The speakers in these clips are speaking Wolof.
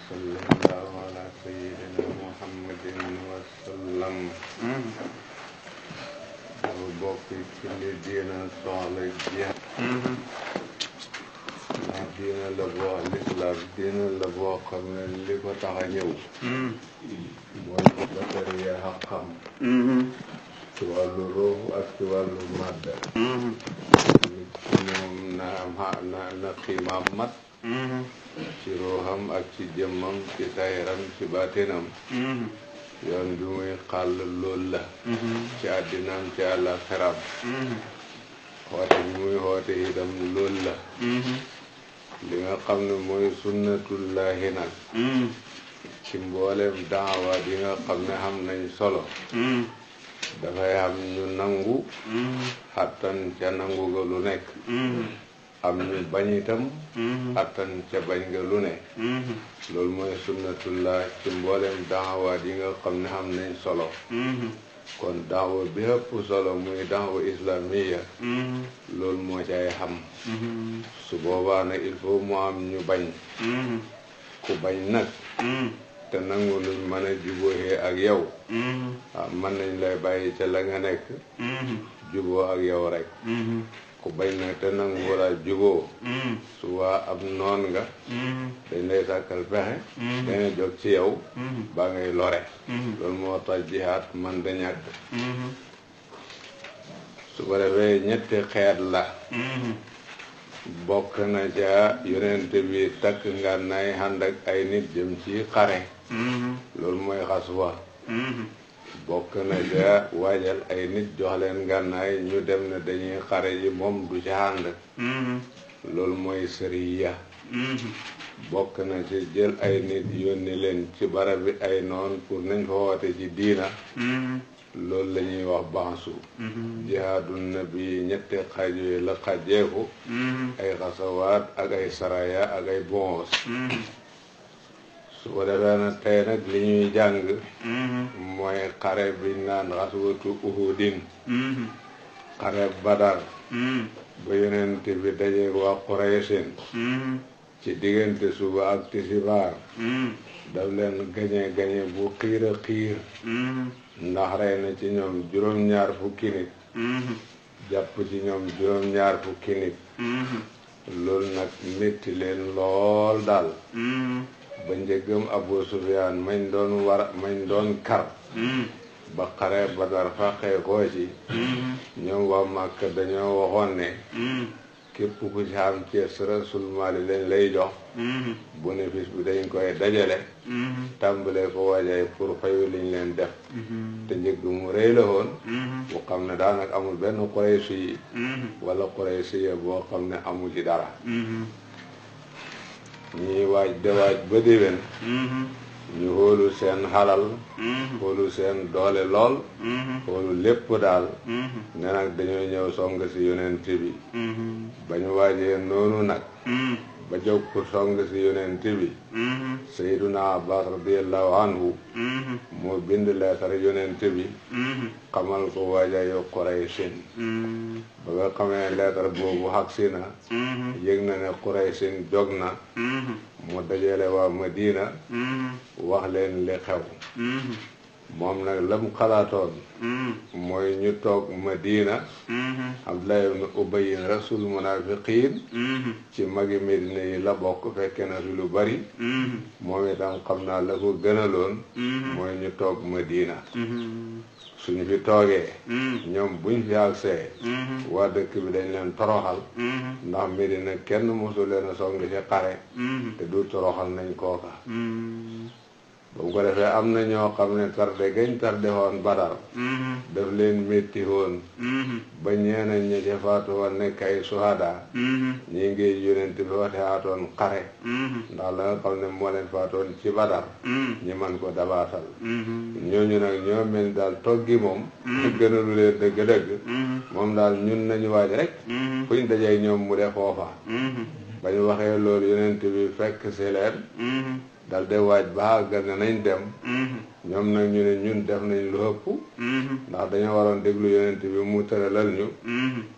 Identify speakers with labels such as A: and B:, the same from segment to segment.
A: sallallahu ala sayyidina muhammadin wa sallam. bu bokk ci li diina soxla jéem. ndax diina la boo lislaam diina la boo xam ne li ko tax a ñëw. mooy batariya xam-xam. ci wàllu ruux ak ci wàllu madda. nit ki moom na xiimaam mat. ci ruuxam ak ci jëmmam ci sayiram ci baatinam. yoon bi muy xàll loolu la. ci àddinaam ci àllaaxiram. xoote bi muy xoote itam loolu la. li nga xam ne mooy sunnatullahi nag. ci mboolem daawaat yi nga xam ne xam nañ solo. dafay am ñu nangu. xattan ca nangu ga lu nekk. am ñu bañ itam. xattan ca bañ ga lu ne. loolu mooy sunnatullah ci mboolem daawaat yi nga xam ne xam nañ solo. kon daawa bi ëpp solo muy daawa islamiya. loolu moo cay xam. su boobaa nag il faut mu am ñu bañ. ku bañ nag. te nangu luñ mën a jubóoxee ak yow. waaw mën nañ lay bàyyi ca la nga nekk. juboo ak yow rek. ku bañ nag te nangu wala juboo. su waa ab noon nga. dañ lay sàkkal pexe. dana jóg ci yow. baa ngay lore. loolu moo tax jihaad man da ñàkk. su ko defee ñetti xeet la. bokk na ca yonent bi takk ngànnaay ànd ak ay nit jëm ci xare. loolu mooy xaswa. bokk na ca waajal ay nit jox leen ngànnaay ñu dem ne dañuy xare ji moom du ca ànd. loolu mooy sëriya. bokk na ci jël ay nit yónni leen ci barab bi ay noon pour nañ fa woote ci diina. loolu la ñuy wax bansu. jihaadu nabi ñetti xaaj yooyu la xajeeku. ay xasawaat ak ay saraya ak ay bons. su ko defee nag tey nag li ñuy jàng. mooy xare biñ naan xaswatu uhudin. xare badar. ba yonent bi dajeeg waa Quraysin. ci diggante suba ak tisibaar. daf leen gañe bu xiir a xiir. ndax rey na ci ñoom juróom-ñaar fukki nit. jàpp ci ñoom juróom-ñaar fukki nit. loolu nag métti leen lool daal. ba njëggam Abu Sufyaan mañ doon kar. ba xare Badar fàqee koo ci. ñoom waa Màkka dañoo waxoon ne. képp ku ci am cees rasul maali lañ lay jox. bénéfice bi dañ koy dajale. tàmbalee ko waajay pour fayu liñ leen def. te njëgg mu rëy la woon. bu xam ne daanaka amul benn Qurayshi yi. wala Qurayshi yi boo xam ne amul ci dara. ñuy waaj de waaj ba déwén. ñu xoolu seen xalal. xoolu seen doole lool. xoolu lépp daal. ne nag dañoo ñëw song si yonent bi. ba ñu waajee noonu nag. ba jóg pour song si yonent bi. Sayyiduna Abbas radiyallahu anhu. moo bind leetar yonent bi. xamal ko waajayu Quraysin. ba nga xamee leetar boobu xagsi na. yëg na ne Quraysin jóg na. mu dajale waa Madina. wax leen li xew. moom nag lam xalaatoon. mooy ñu toog Madina. Abdullah ibn Ubay rasul munafiqin. ci magi Medina yi la bokk fekke na fi lu bari. moom itam xam naa la ko gënaloon. mooy ñu toog Madina. suñu fi toogee. ñoom buñ fi agsee. waa dëkk bi dañ leen toroxal. ndax Medina kenn mosu leen a song ci xare. te du toroxal nañ kooka. ba mu ko defee am na ñoo xam ne tarde gañ tarde woon Badar. daf leen métti woon. ba ñeneen ña ca faatu woon nekk ay suhada. ñii ngi yonent bi wate haatoon xare. ndax la nga xam ne moo leen faatoon ci Badar. ñi man ko dabaatal. ñooñu nag ñoo mel daal toggi moom. gënalu leen dëgg-dëgg. moom daal ñun nañu waaj rek. fuñ dajee ñoom mu def foofa. ba ñu waxee loolu yonent bi fekk si leen. dal de waaj ba àggal ne nañ dem ñoom nag ñu ne ñun def nañ lu ëpp ndax dañoo waroon déglu yonent bi mu tëralal ñu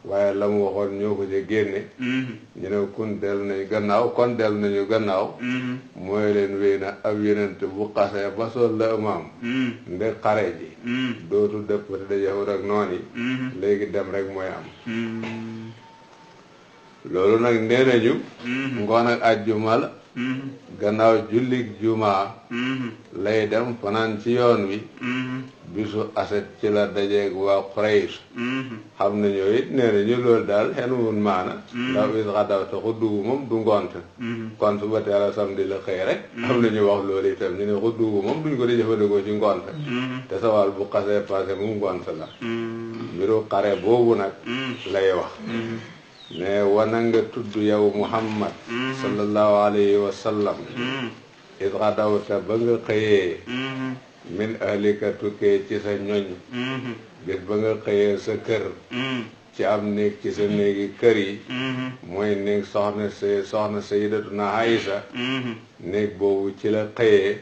A: waaye la mu waxoon ñoo ko ca génne ñu ne kon dellu nañu gannaaw mooy leen wéy na ab yonent bu xasee ba sol la imaam nde xare ji dootu dëppati dajawut ak noon yi léegi dem rek mooy am loolu nag nee nañu ngoon ak àjjuma la gannaaw jullig jumaa lay dem fanaan ci yoon wi bisu aset ci la dajeeg waa Quraysh xam nañu it nee nañu loolu daal xenuwun maana ndax bis xadaw te xuddugu moom du ngont kon suba teel a samedi la xëy rek xam nañu wax loolu itam ñu ne xuddugu moom duñ ko di jëfandikoo ci ngont te sawal bu xasee passé mu ngont la mbiru xare boobu nag lay wax ne wana nga tudd yow Muhammad sallallahu alayhi wa sallam it xadawta ba nga xëyee min ahlika tukkee ci sa ñoñ bis ba nga xëyee sa kër ci am néeg ci sa néegi kër yi mooy néeg soxna Sayyidatuna Aïsa néeg boobu ci la xëyee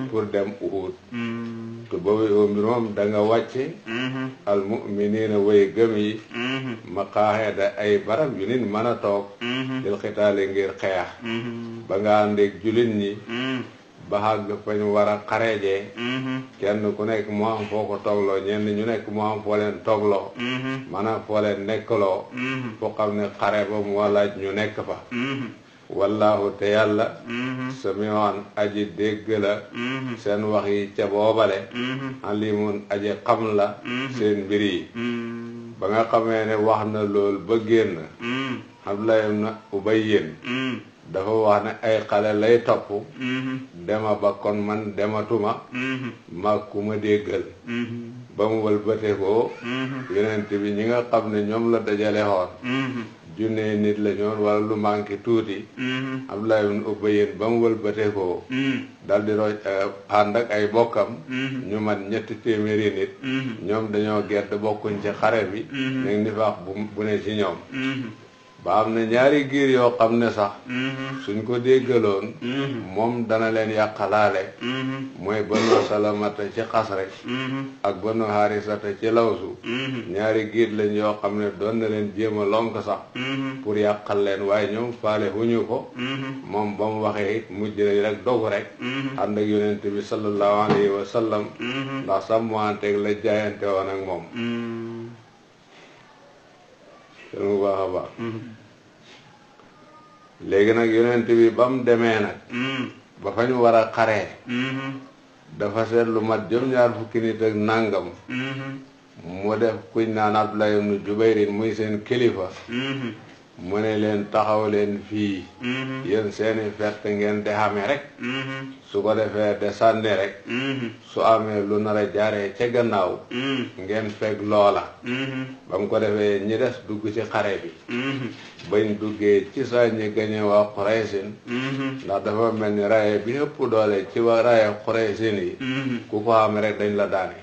A: pour dem Uhud te boobu mbir moom da nga wàcce al mu'minina way gëm yi maqaaxeeda ay barab yu nit mën a toog dil xitaale ngir xeex ba nga àndeeg jullit ñi ba xàgg fañ war a xareejee kenn ku nekk mu am foo ko toogloo ñenn ñu nekk mu am foo leen toogloo maanaam foo leen nekkaloo foo xam ne xare ba mu laaj ñu nekk fa wallaahu te yàlla sami'un aji dégg la seen wax yi ca boobale alimun aji xam la seen mbir yi ba nga xamee ne wax na lool ba génn Abdullah ibn Ubayy dafa wax ne ay xale lay topp dema ba kon man dematuma mag ku ma déggal ba mu wëlbate ko yonent bi ñi nga xam ne ñoom la dajale xoon junne nit la ñoon wala lu manqué tuuti Abdullah ibn Ubayy ba mu wëlbate ko dal di roj ànd ak ay bokkam ñu mat 300 nit ñoom dañoo gedd bokkuñ ci xare bi neg ni faax bu ne ci ñoom ba am na ñaari giir yoo xam ne sax suñ ko déggaloon moom dana leen yàqalaale mooy Banu Salamata ci Xasraj ak Banu Harisata ci Lawsu ñaari giir lañ yoo xam ne doon na leen jéem a lonk sax pour yàqal leen waaye ñoom faale huñu ko moom ba mu waxee it mujj nañ rek dogu rek ànd ak yonent bi sallallahu alayhi wa sallam ndax sàmmanteeg la jaayante woon ak moom ten mu baax a baax léegi nag yonent bi ba mu demee nag ba fa ñu war a xaree dafa seet lu mat juróom-ñaar fukki nit ak nàngam mu def kuñ naan Abdullah ibn Jubayrin muy seen kilifa mu ne leen taxaw leen fii yéen seeni fett ngeen de xame rek su ko defee de sànni rek su amee lu nar a jaaree ca gannaaw ngeen fekk loola ba mu ko defee ñi des dugg ci xare bi bañ duggee ci saa ñi gañe waa Quraysin ndax dafa mel ni raye bi ëpp doole ci waa raye Quraysin yi ku ko xam rek dañ la daane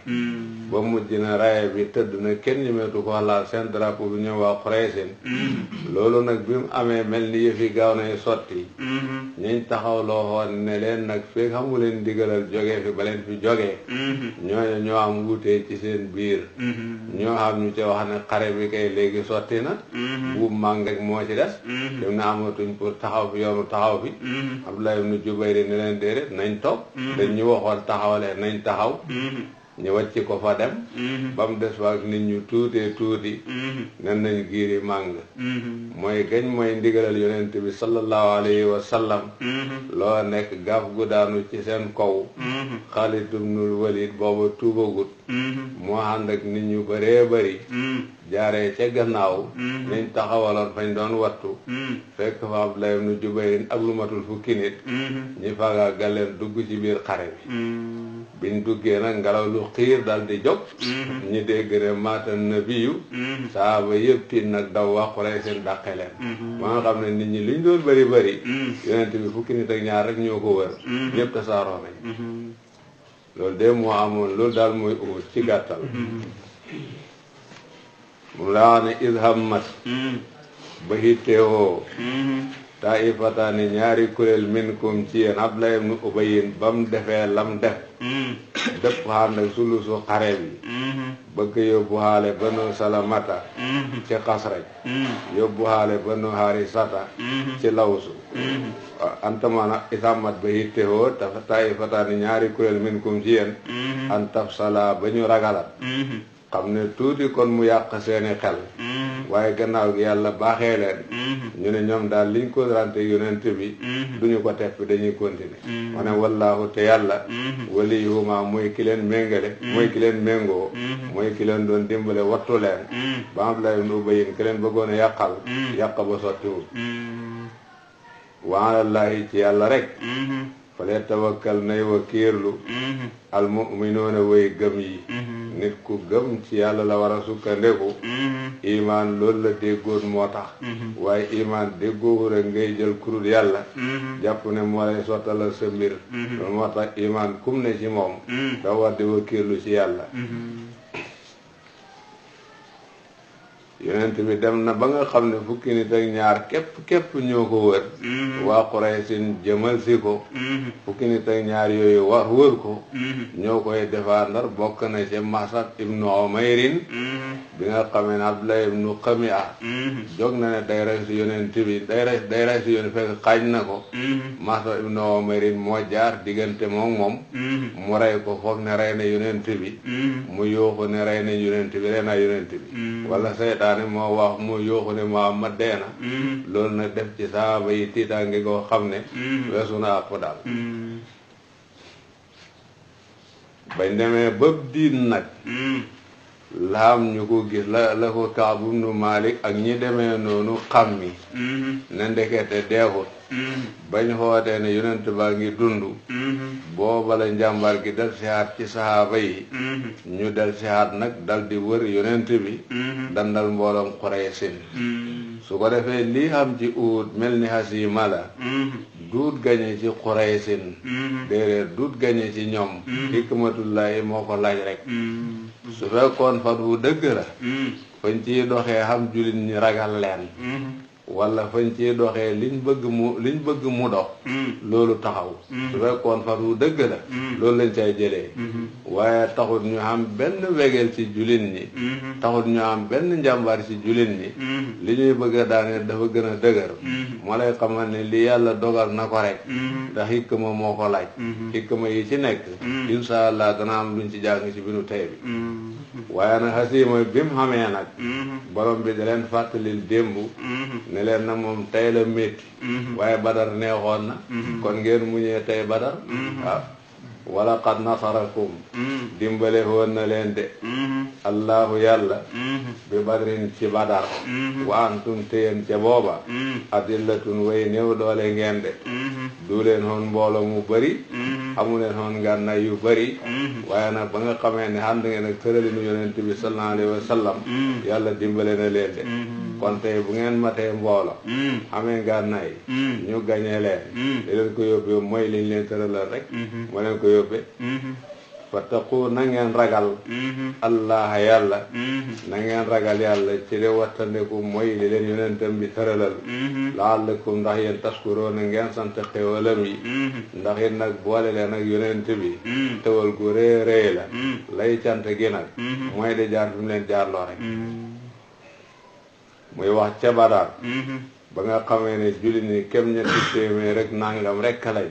A: ba mujj na raye bi tëdd na kenn ñemeetu ko laal seen drapeau bi ñëw waa Quraysin loolu nag bi mu amee mel ni yëfi gaaw nay sotti ñiñ taxaw loo xoon ne leen nag fekk xamu leen digalal jógee fi ba leen fi jógee ñooñu ñoo am wutee ci seen biir ñoo xam ñu ca wax ne xare bi kay léegi sotti na buub màng rek moo ci des dem na amatuñ pour taxaw fi yoonu taxaw fi Abdullah ibn Jubayr ne leen déedéet nañ toog dañ ñu waxoon taxawalee nañ taxaw ñu wàcc ko fa dem ba mu des fa ak nit ñu tuutee tuuti nen nañ giiri màng mooy gañ mooy ndigalal yonent bi sallallahu alayhi wa sallam loo nekk gaaf gu daanu ci seen kaw Xaalid ibnul Walid booba tuubagut moo ànd ak nit ñu bëree bëri jaaree ca gannaaw nañ taxawaloon fañ doon wattu fekk fa Abdullah ibn Jubayr ak lu matul fukki nit ñi faagaa galeen dugg ci biir xare bi biñ duggee nag ngelaw lu xiir dal di jóg ñi dégg ne maata nabiyu saaba yëpp tiit nag daw wax Quraysh seen dàqe leen ba nga xam ne nit ñi liñ doon bëri bëri yonent bi fukki nit ak ñaar rek ñoo ko wër ñëpp tasaaroo nañ loolu de moo amoon loolu daal mooy Uhud ci gàttal mu la wax ne idhammat ba hitteewoo taifataani ñaari kuréel minkum ci yéen Abdullah ibn Ubayyin ba mu defee lam def dëpp xaand ak sulusu xare bi bëgg yóbbu xaale banu salamata ci xasraj yóbbu xaale banu harisata ci lawsu antamana isamat ba hittewoo dafa taifataani ñaari kuréel minkum ci yéen an tafsala ba ñu ragalat xam ne tuuti kon mu yàq seeni xel waaye gannaaw gi yàlla baaxee leen ñu ne ñoom daal liñ ko rante yonent bi duñu ko tepp dañuy continuer ma ne wallaahu te yàlla waliyuhuma mooy ki leen méngale mooy ki leen méngoo mooy ki leen doon dimbale wattu leen ba Abdullah ibn Ubayy ki leen bëggoon a yàqal yàq ba sottiwul wa alallaahi ci yàlla rek fale tawakkal nay wakiirlu almuminuuna way gëm yi nit ku gëm ci yàlla la war a sukkandeku imaan loolu la déggoon moo tax waaye imaan déggoowu rek ngay jël kurul yàlla jàpp ne moo lay sottalal sa mbir loolu moo tax imaan kum ne ci moom da war di wakiirlu ci yàlla yonent bi dem na ba nga xam ne fukki nit ak ñaar képp ñoo ko wër waa Quraysin jëmal si ko fukki nit ak ñaar yooyu wër ko ñoo koy défendre bokk na ci Masad ibnu Umayrin bi nga xamee ne Abdullah ibnu Qami'a jóg na ne day rey si yonent bi day rey si yonent fekk xaaj na ko Masad ibnu Umayrin moo jaar diggante moom mu rey ko foog ne rey na yonent bi mu yooxu ne rey na yonent bi rey na yonent bi wala seytaane moo wax mu yooxu ne Muhammad dee na loolu nag def ci saaba yi tiitaange goo xam ne weesu na àpp daal bañ demee bëb diin nag laam ñu ko gis la ko Kaab ibnu Malik ak ñi demee noonu xam mi ne ndekete deexut bañ xootee ne yonent baa ngi dund booba la njàmbar gi dal sihaat ci sahaaba yi ñu dal sihaat nag dal di wër yonent bi dandal mbooloom Quraysin su ko defee lii xam ci Uhud mel ni hasiima la duut gañe ci Quraysin déedéet duut gañe ci ñoom hikmatullahi moo ko laaj rek su fekkoon fat wu dëgg la fañ ciy doxee xam jullit ñi ragal leen wala fañ ciy doxee liñ bëgg mu dox loolu taxaw su fekkoon fat wu dëgg la loolu lañ cay jëlee waaye taxut ñu am benn wegeel ci jullit ñi taxut ñu am benn njàmbaar ci jullit ñi li ñuy bëgg a daane dafa gën a dëgër moo lay xamal ne li yàlla dogal na ko rek ndax hikma moo ko laaj hikma yi ci nekk insha allah dana am luñ ci jàng ci binu tey bi waaye nag hasiima bi mu xamee nag borom bi da leen fàttalil démb ne leen na moom tey la métti waaye badar neexoon na kon ngeen muñee tey badar waaw wala qad nasarakum dimbale woon na leen de allahu yàlla bi badrin ci badar wa antum téyeen ca booba adillatun way néew doole ngeen de du leen hoon mbooloo mu bëri amu leen hoon ngànnaay yu bëri waaye nag ba nga xamee ne ànd ngeen ak tëralinu yonent bi sallallahu alayhi wa sallam yàlla dimbale na leen de kon tey bu ngeen matee mbooloo amee ngànnaay ñu gañee leen li leen ko yóbbee mooy liñ leen tëralal rek moo leen ko yóbbee fattaqu na ngeen ragal allah yàlla na ngeen ragal yàlla ci li wattandeku mooy li leen yonentam bi tëralal la'allakum ndax yéen taskuroona ngeen sant xéwalam yi ndax it nag boole leen ak yonent bi tëwal gu rëy rëy la lay cant gi nag mooy de jaar fi mu leen jaarloo rek muy wax ca Badar ba nga xamee ne jullit ñi kem ñetti téeméer rek nangam rek lañ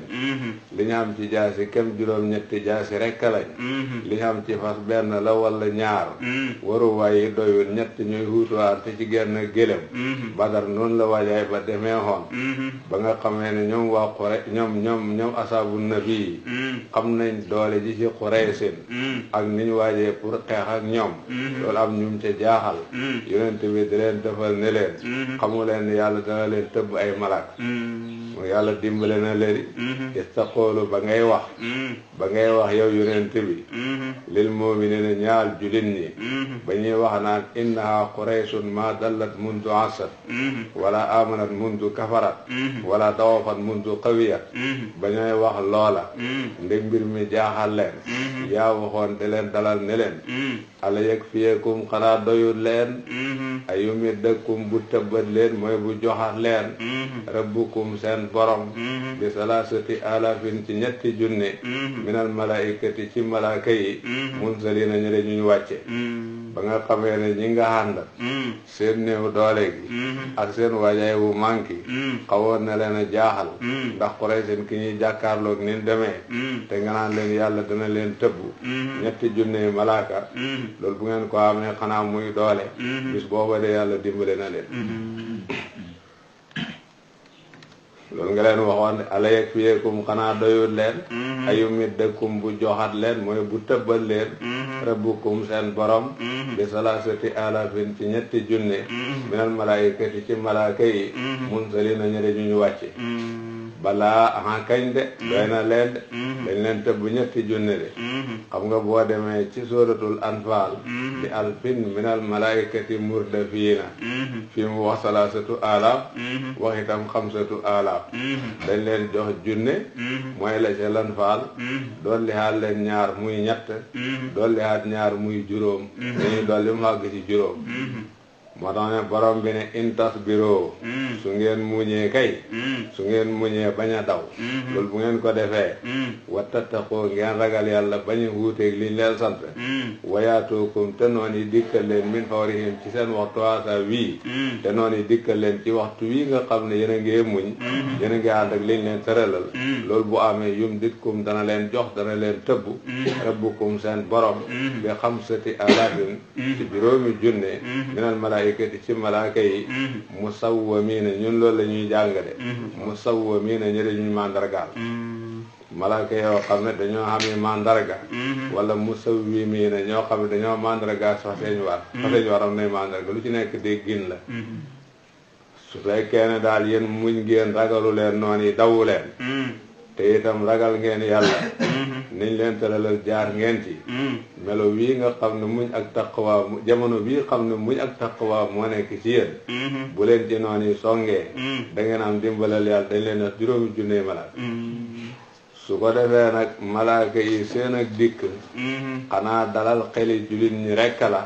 A: li ñu am ci jaasi kem juróom-ñetti jaasi rek lañ li ñu am ci fas benn la wala ñaar waruwaay yi doyul ñett ñuy huutuwaante ci genn gélém Badar noonu la waajaay ba demee xoon ba nga xamee ne ñoom waa Quraysh ñoom asaabu nabi yi xam nañ doole ji ci Quraysin ak ni ñu waajee pour xeex ak ñoom loolu am ñum ca jaaxal yonent bi di leen defal ne leen xamu leen yàlla dana leen tëbb ay malak mu yàlla dimbale na leen istaqoolu ba ngay wax yow yonent bi lil mu'minina ñaal jullit ñi ba ñuy wax naan innaha qurayshun ma dallat mundu asad wala amanat mundu kafarat wala dawafat mundu qawiyat ba ñuy wax loola ndeg mbir mi jaaxal leen yaa waxoon de leen dalal ne leen ala yakfiyakum xanaa doyul leen ay yumiddakum bu tëbbat leen mooy bu jox joxaat leen rabbukum seen borom bi salaasati alafin ci ñetti junne minal malaikati ci malaaka yi munzalina ñu de ñu wàcce ba nga xamee ne ñi nga ànd seen néew doole gi ak seen waajaay bu manki xawoon na leen a jaaxal ndax Quraysh ki ñuy jàkkaarloog ni demee te nga naan leen yàlla dana leen tëbb ñetti junne malaaka loolu bu ngeen ko amee xanaa muy doole bis booba de yàlla dimbale na leen loolu nga leen waxoon ala yakfiyekum xanaa doyul leen ayumiddakum bu joxat leen mooy bu tëbbal leen rabbukum seen borom bi salaasati alafin ci ñetti junne minal malaayikati ci malaaka yi munzalina ñu de ñu wàcce balaa aha kañ de doy na leen de dañ leen tëbb ñetti junne de xam nga boo demee ci suratul anfal bi alfin minal malaikati murdafiina fii mu wax salaasatu alaaf wax itam xamsatu alaaf dañ leen jox junne mooy la ca lanfaal dolli haat leen ñaar muy ñett dolli haat ñaar muy juróom dañuy dolli mu àgg ci juróom moo tax ne borom bi ne intas biro su ngeen muñee kay su ngeen muñee bañ a daw loolu bu ngeen ko defee wattattaqoo ngeen ragal yàlla bañ a wuuteeg liñ leen sant wayaatookum te noon yi dikkal leen min fawrihim ci seen waxtu waasa wii te noon yi dikkal leen ci waxtu wii nga xam ne yéen a ngee muñ yéen a ngi ànd ak liñ leen tëralal loolu bu amee yum ditkum dana leen jox dana leen tëbb rabbukum seen borom bi xamsati alaafin ci juróomi junne minal malaayikati ci malaaka yi musawwamiina ñun loolu la ñuy jàng de musawwamiina ñu de ñuy mandargaal malaaka yoo xam ne dañoo xamee mandarga wala musawwimiina ñoo xam ne dañoo mandarga sax seen war sax seen waram nay mandarga lu ci nekk déggin la su fekkee ne daal yéen muñ ngeen ragalu leen noonu yi dawu leen te itam ragal ngeen yàlla niñ leen tëralal jaar ngeen ci melo wii nga xam ne muñ ak taqwa jamono bii xam ne muñ ak taqwa moo nekk ci yéen bu leen ci noonu yi songee da ngeen am dimbalal yàlla dañ leen a juróomi junne malaaka su ko defee nag malaaka yi seen ak dikk xanaa dalal xeli jullit ñi rekk la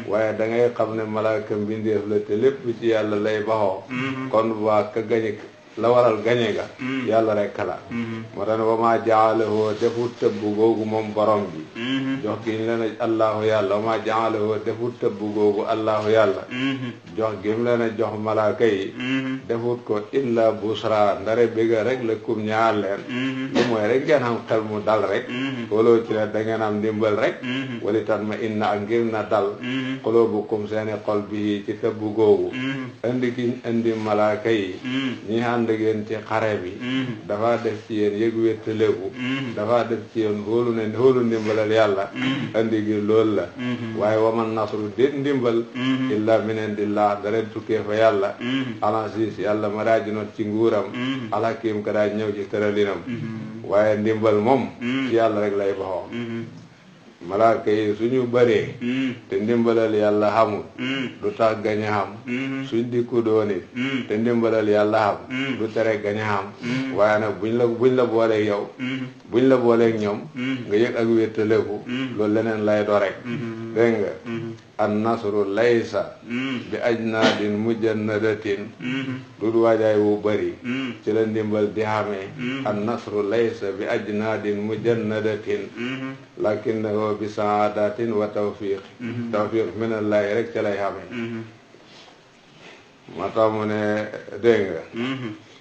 A: waaye da ngay xam ne malaaka mbindeef la te lépp ci yàlla lay baxoo kon waa ka gañe la waral gañe ga yàlla rekk la moo tax ne wa maa jaalahoo defu tëbb googu moom borom bi jox gi ñu leen a allahu yàlla wa maa jaalahoo defu tëbb googu allahu yàlla jox gi mu leen a jox malaaka yi defut ko illa busra ndare béga rek la kum ñaar leen lu mooy rek ngeen xam xel mu dal rek xooloo ci ne da ngeen am ndimbal rek wali tan ma inna ak ngir na dal xoloo bu kum seeni xol bi ci tëbb googu indi gi indi malaaka yi ñi ànd ak yéen ci xare bi dafa def ci yéen yëg wéttaleku dafa def ci yéen hóolu ndimbalal yàlla andi gi loolu la waaye waman nasru déet ndimbal illa min indillah dareen tukkee fa yàlla alasis yàlla ma daa jinot ci nguuram alhakim ka daa ñëw ci tëralinam waaye ndimbal moom ci yàlla rek lay baxoo malaaka yi suñu bëree te ndimbalal yàlla xamul du tax gañe xam suñ dikku doonit te ndimbalal yàlla xam du tere gañe xam waaye nag buñ la booleeg yow buñ la booleeg ñoom nga yëg ak wéttaleku loolu leneen lay do rek dégg nga an nasru laysa bi ajnaadin mujannadatin du waajaay wu bëri ci la ndimbal di xamee an nasru laysa bi ajnaadin mujannadatin lakinnahu bi saadatin wa tawfiq minallahi rek ci lay xamee moo tax mu ne dégg nga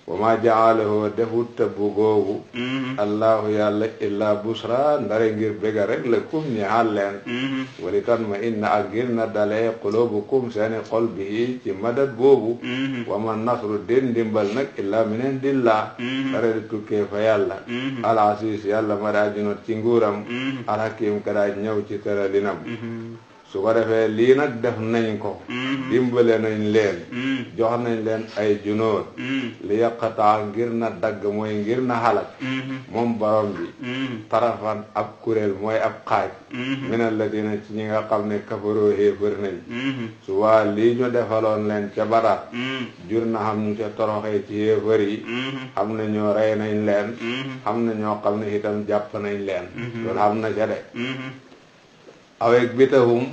A: wa ma jaalahu defut tëbb googu allahu yàlla illa busra ndare ngir béga rek la kum ñaal leen wali tan ma inna ak ngir na dalee qulubukum seeni xol bi ci madad boobu wa ma nasru den ndimbal nag illa min indillah ndare di tukkee fa yàlla al aziz yàlla ma daa junot ci nguuram al hakim ka daa ñëw ci tëralinam su ko defee lii nag def nañ ko dimbale nañ leen jox nañ leen ay junóor li yaqataa ngir na dagg mooy ngir na xalak moom borom bi tarafan ab kuréel mooy ab xaaj min alladina ci ñi nga xam ne kafaroo xéefër nañ su waa lii ñu defaloon leen ca Badar jur na xam ñu ca toroxee ci xéefër yi xam na ñoo rey nañ leen xam na ñoo xam ne itam jàpp nañ leen loolu xam na ca de awek bitahum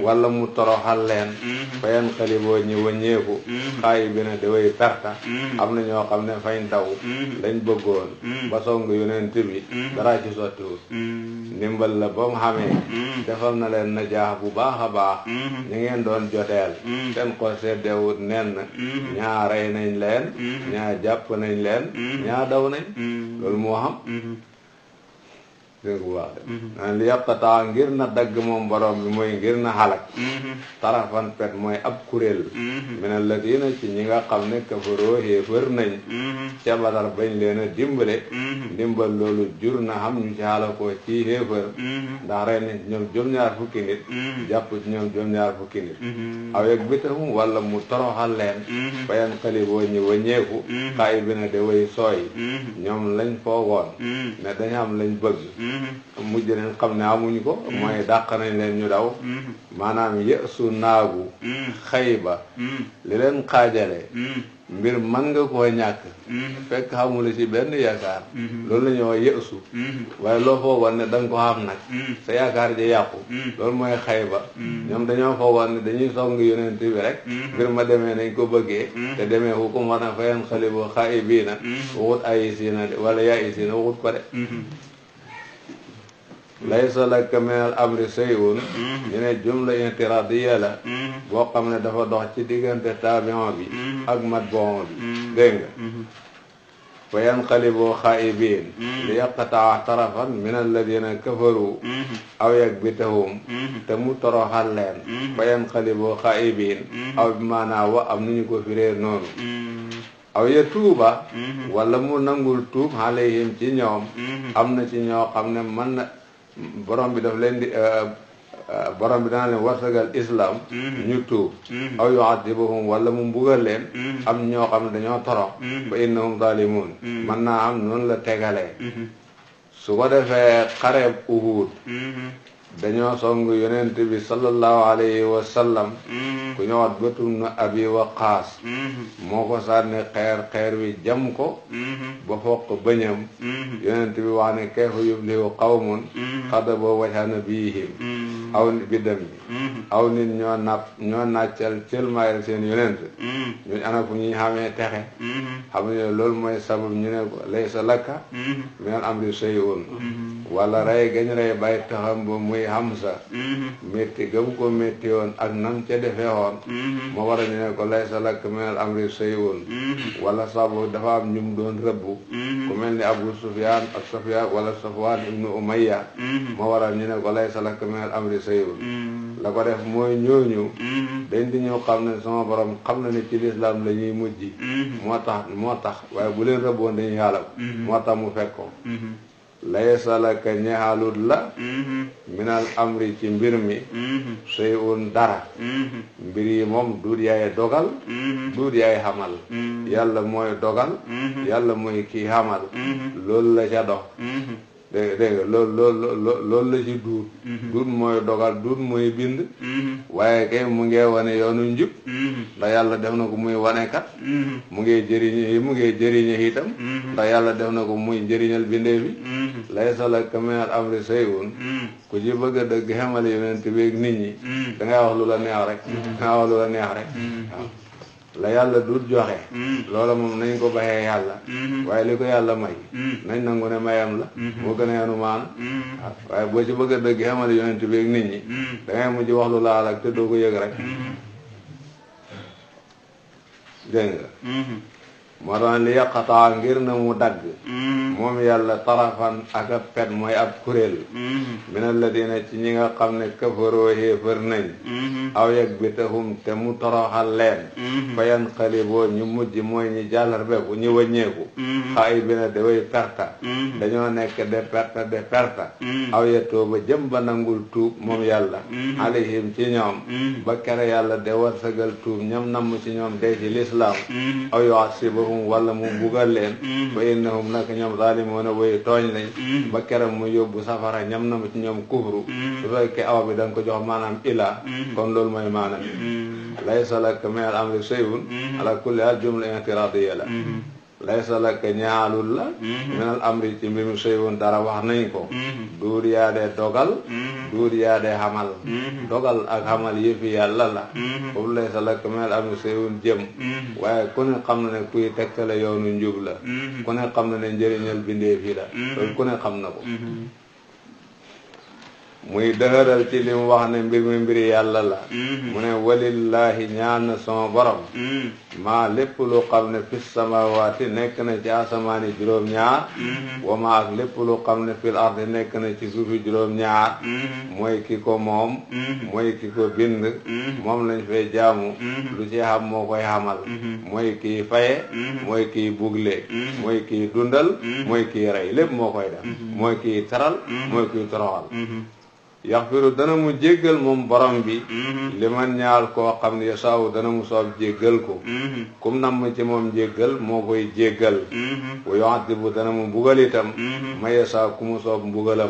A: wala mu toroxal leen fayan xaliboo ñi wëññeeku xaayi bi na da way perta am na ñoo xam ne fañ daw lañ bëggoon ba song yonent bi dara ci sottiwut ndimbal la ba mu xamee defal na leen na jaax bu baax a baax ñi ngeen doon joteel seen xol seddewut nen ñaa rey nañ leen ñaa jàpp nañ leen ñaa daw nañ loolu moo xam dégg bu baax de naan li yàqataa ngir na dagg moom borom bi mooy ngir na xalak tarafan pet mooy ab kuréel mina ladina ci ñi nga xam ne kafaroo xéefër nañ ca Badar bañ leen a dimbale ndimbal loolu jur na xam ñu ci xalakoo ci xéefër ndax rey nañ ci ñoom juróom-ñaar fukki nit jàpp ci ñoom juróom-ñaar fukki nit aweg bitahum wala mu toroxal leen bayan xaliboo ñi wëññeeku xaayi bi na de way sooy ñoom lañ foogoon ne dañ am lañ bëgg mujj nañ xam ne amuñ ko mooy dàq nañ leen ñu daw maanaam yësu naagu xayba li leen xaajale mbir man nga koo ñàkk fekk xamula ci benn yaakaar loolu la ñuy wax yësu waaye loo foogoon ne da nga ko xam nag sa yaakaar ji yàqu loolu mooy xayba ñoom dañoo foogoon ne dañuy song yonent bi rek mbir ma demee nañ ko bëggee te demee hukum war na fayan xalibo xaayi bii na waxut ayi siina wala yaa i siina waxut ko de laysa laka minal amri shay'un ñu ne jumla intiradiya la boo xam ne dafa dox ci diggante tabion bi ak matbuon bi dégg nga fa yanqalibu xaa'ibiin li yaqta'a tarafan min alladina kafaru aw yakbitahum te mu toroxal leen fa yanqalibu xaa'ibiin aw bi maanaa wa am nañu ko firee noonu aw ya tuuba wala mu nangul tuub alayhim ci ñoom am na ci ñoo xam ne man na borom bi daf leen di borom bi dana leen warsagal islam ñu tuub aw yu'adhibuhum wala mu mbugal leen am ñoo xam ne dañoo torox fa innahum zalimun man naa am noonu la tegalee su ko defee xareeb Uhud dañoo song yonent bi sallallahu alayhi wa sallam ku ñëwaat bëtum na Abi Waqaas moo ko sànni xeer wi jam ko ba foq bëñam yonent bi wax ne kayfa yuflihu qawmun xadaboo wajha nabiyihim aw bidam bi aw nit ñoo nàccal cëlmaayal seen yonent ñuñ ana fu ñuy xamee texe xam ne loolu mooy sabab ñu ne ko laysa laka minal amri shay'un wala rey gañ rey bàyyi taxam ba muy Hamza métti gëm ko métti woon ak nam ca defee woon moo war a ñu ne ko laysa laka minal amri shay'un wala sabu dafa am ñum doon rëbbu ku mel ni Abu Sufyaan ak Sufyaan wala Safwaan ibnu Umayya moo waral ñu ne ko laysa laka minal amri shay'un la ko def mooy ñooñu dañ di ñëw xam ne sama borom xam na ne ci lislaam la ñuy mujj moo tax waaye bu leen rëbboon dañuy yàlla moo tax mu fekk ko laysa laka ñeexalut la minal amri ci mbir mi shay'un dara mbir yi moom duut yaay dogal duut yaay xamal yàlla mooy dogal yàlla mooy kii xamal loolu la ca dox dégg nga loolu la ci duut mooy dogal duut mooy bind waaye kay mu ngee wane yoonu njub ndax yàlla def na ko muy wanekat mu ngee jëriñe itam ndax yàlla def na ko muy njëriñal bindee bi laysa laka minal amri shay'un ku ci bëgg a dëgg xamale yonent bi ak nit ñi dangay wax lu la neex rek waaw la yàlla dut joxe loola moom nañ ko baxee yàlla waaye li ko yàlla may nañ nangu ne mayam la moo gën a yanu maana waaye boo ci bëgg a dëgg xamale yonent bi ak nit ñi dangay mujj wax lu laal ak te doo ko yëg rek dégg nga moo tax li yàqataa ngir na mu dagg moom yàlla tarafan ak a pet mooy ab kuréel min alladina ci ñi nga xam ne kafaroo xéefër nañ aw yakbitahum te mu toroxal leen fa yanqaliboo ñu mujj mooy ñi jàllar beku ñu wëññeeku xaayi bi na daway perta dañoo nekk de perta aw yettoo ba jëm ba nangul tuub moom yàlla alayhim ci ñoom ba kere yàlla de warsagal tuub ñam namm ci ñoom dee ci lislaam aw yu'assibu wala mu bugal leen fa innahum nag ñoom zaalimoona way tooñ lañ ba keram mu yóbbu safara ñam na ma ci ñoom kufru su fekkee aw bi da nga ko jox maanaam ilaa kon loolu mooy maanaam laysa laka minal amri shay'un ala kulli haal jumla intiradiyya la laysa laka ñaalul la minal amri ci mbir mi shay'un dara wax nañ ko duur yaa dee dogal duur yaa dee xamal dogal ak xamal yëfi yàlla la foofu laysa laka minal amri shay'un jëm waaye ku ne xam na ne kuy tegtale yoonu njub la ku ne xam na ne njëriñal bindee fi la loolu ku ne xam na ko muy dëgëral ci li mu wax ne mbir mi mbiri yàlla la mu ne walillahi ñaan na sama borom maa lépp lu xam ne fis samawaati nekk na ci asamaani juróom-ñaar wa ma ak lépp lu xam ne fil ardi nekk na ci suufi juróom-ñaar mooy ki ko moom mooy ki ko bind moom lañ fay jaamu lu ci xam moo koy xamal mooy kii faye mooy kii bugle mooy kii dundal mooy kii rey lépp moo koy def mooy kii taral mooy kii toroxal yaxfiru dana mu jéggal moom borom bi li man ñaal koo xam ne yasaawu dana mu soob jéggal ko kum nam ci moom jéggal moo koy jéggal wa yu'adhibu dana mu bugal itam ma yasaa ku mu soob mbugalam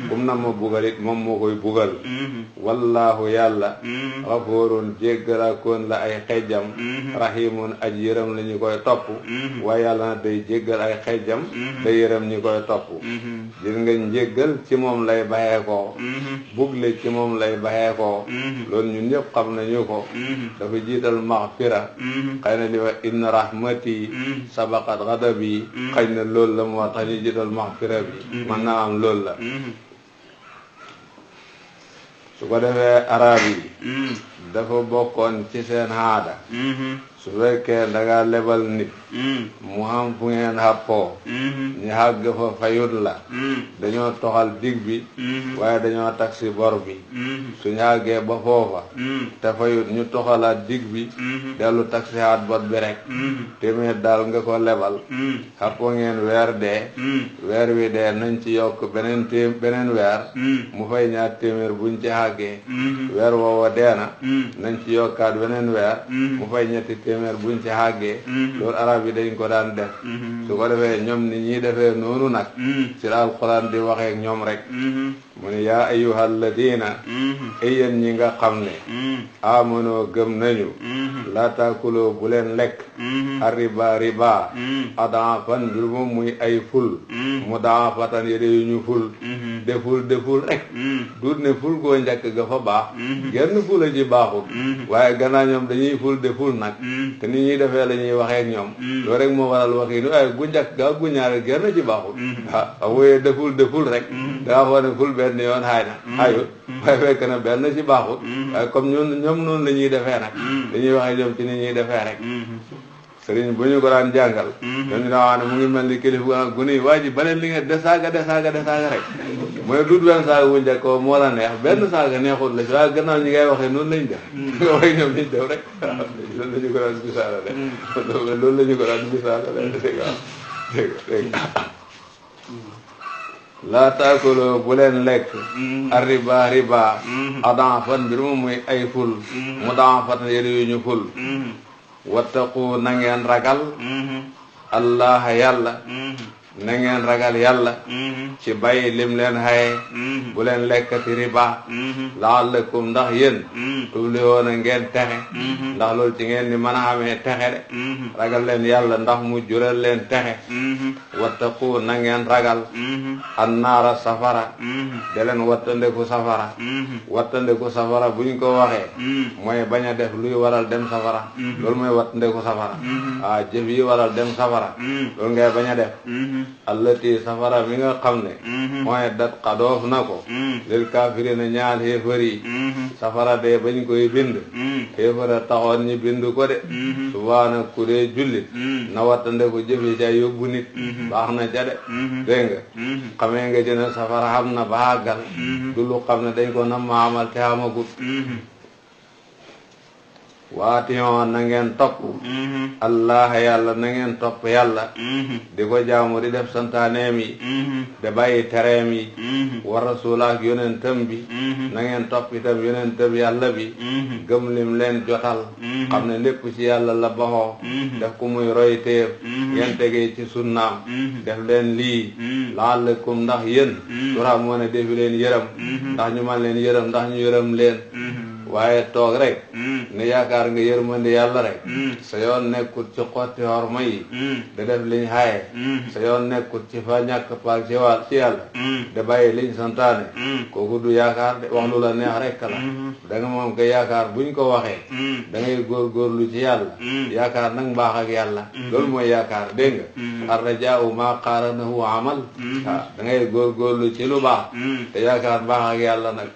A: kum nam ma bugalit moom moo koy bugal wallaahu yàlla xafoorun jéggalaakoon la ay xejjam rahimun aj yërëm la ñu koy topp waaye yàlla na day jéggal ay xejjam day yërëm ñi koy topp gis nga njéggal ci moom lay baxee ko bugle ci moom lay baxee ko loolu ñun ñëpp xam nañu ko dafa jiital maxfira xëy na li wax inna rahmati sabaqat ghadabi xëy na loolu la moo tax ñu jiital maxfira bi man naa am loolu la su ko defee arab yi dafa bokkoon ci seen aada su fekkee dangaa lebal nit mu xam fu ngeen xàppoo ñu xàgg fa fayut la dañoo toxal dig bi waaye dañoo taksi bor bi suñu xàggee ba foofa te fayut ñu toxalaat dig bi dellu taksi xaat bor bi rek téeméer daal nga ko lebal xàppoo ngeen weer dee weer wi dee nañ ci yokk beneen weer mu fay ñaar téeméer buñ ci xàggee weer woowa dee na nañ ci yokkaat beneen weer mu fay ñetti téeméer buñ ci xàggee loolu arab yi dañ ko daan def su ko defee ñoom ni ñuy defee noonu nag ci la alquran di waxee ak ñoom rek mu ne yaa ayyuhal ladina ay yéen ñi nga xam ne amanoo gëm nañu laa taakuloo bu leen lekk arriba riba adaafan mbir moom muy ay ful mu daafatan yére yu ñu ful deful rek duut ne ful koo njëkk ga fa baax genn ful a ci baaxul waaye gannaaw ñoom dañuy ful deful nag te ni ñuy defee la ñuy waxee ak ñoom loolu rek moo waral wax yi waaye gu njëkk ga gu ñaare genn ci baaxul waaw wooyee deful rek dangaa foog ne ful benn yoon xaay na xaayut waaye fekk na benn ci baaxul waaye comme ñoom noonu la ñuy defee nag dañuy waxee ñoom ci ni ñuy defee rek sëriñ bu ñu ko daan jàngal ñoom ñu daa wax ne mu ngi mel ni kilifa gu nuy waa ji beneen li nga desaaga rek mu ne duut benn saaga bu njëkk ko moo la neex benn saaga neexul la ci waaye gannaaw ñi ngay waxee noonu lañ def nga waxee ñoom liñ def rek loolu la ñu ko daan misaala de loolu la ñu ko daan misaala de dégg laa taakuloo bu leen lekk arriba riba adaafan mbir moom muy ay ful mu daafatan yëre yu ñu ful wattaqu na ngeen ragal allah yàlla na ngeen ragal yàlla ci bàyyi lim leen xaye bu leen lekkati riba la'allakum ndax yéen tuflihoon a ngeen texe ndax loolu ci ngeen ni mën a xamee texe de ragal leen yàlla ndax mu jural leen texe wattaqu na ngeen ragal annaara safara de leen wattandeku safara buñ ko waxee mooy bañ a def luy waral dem safara loolu mooy wattandeku safara waaw jëf yi waral dem safara loolu ngay bañ a def allati safara mi nga xam ne mooy dat xadoof na ko lil kaafirina ñaal xéefar yi safara de bañ koy bind xéefara taxoon ñi bind ko de subaana ku dee jullit na wattande ko jëfe ca yóbbu nit baax na ca de dégg nga xamee nga ci ne safara xam na ba àggal du lu xam ne dañ ko na maamal te xamagut waatiyoon na ngeen topp allah yàlla na ngeen topp yàlla di ko jaamu di def santaaneem yi de bàyyi tereem yi wa rasul ak yonentam bi na ngeen topp itam yonentam yàlla bi gëm lim leen jotal xam ne lépp ci yàlla la baxoo def ku muy roy téef ngeen tegee ci sunnaam def leen lii la'allakum ndax yéen turhamuuna defi leen yërëm ndax ñu man leen yërëm ndax ñu yërëm leen waaye toog rek ne yaakaar nga yërmande yàlla rek sa yoon nekkut ci xotti horma yi da def liñ xaaye sa yoon nekkut ci fa ñàkk paak ci yàlla da bàyyi liñ santaane kooku du yaakaar de wax lu la neex rek la da nga moom ko yaakaar buñ ko waxee da ngay góorgóorlu ci yàlla yaakaar nag mbaax ak yàlla loolu mooy yaakaar dégg nga ar rajaa'u maa qaaranahu amal waaw da ngay góorgóorlu ci lu baax te yaakaar mbaax ak yàlla nag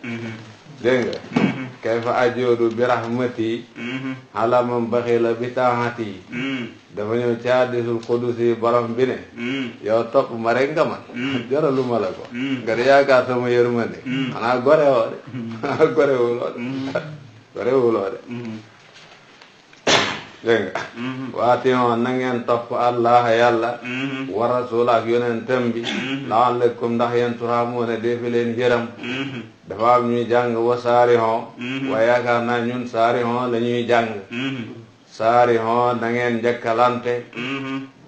A: dégg nga kayfa ajoodu bi rahmati ala man baxila bi taahati dafa ñëw ci hadisul qudusi borom bi ne yow topp ma rek nga man jaralu ma la ko nga di yaakaar sama yërmande xanaa gore woo de xanaa gore wuloo de gore wuloo de dégg nga waati moon na ngeen topp allah yàlla wa rasul ak yonentam bi la'allakum ndax yéen turhamuuna defi leen yërëm dafa am ñuy jàng wa saarihon waaye yaakaar naa ñun saarihon la ñuy jàng saarihon da ngeen njëkkalante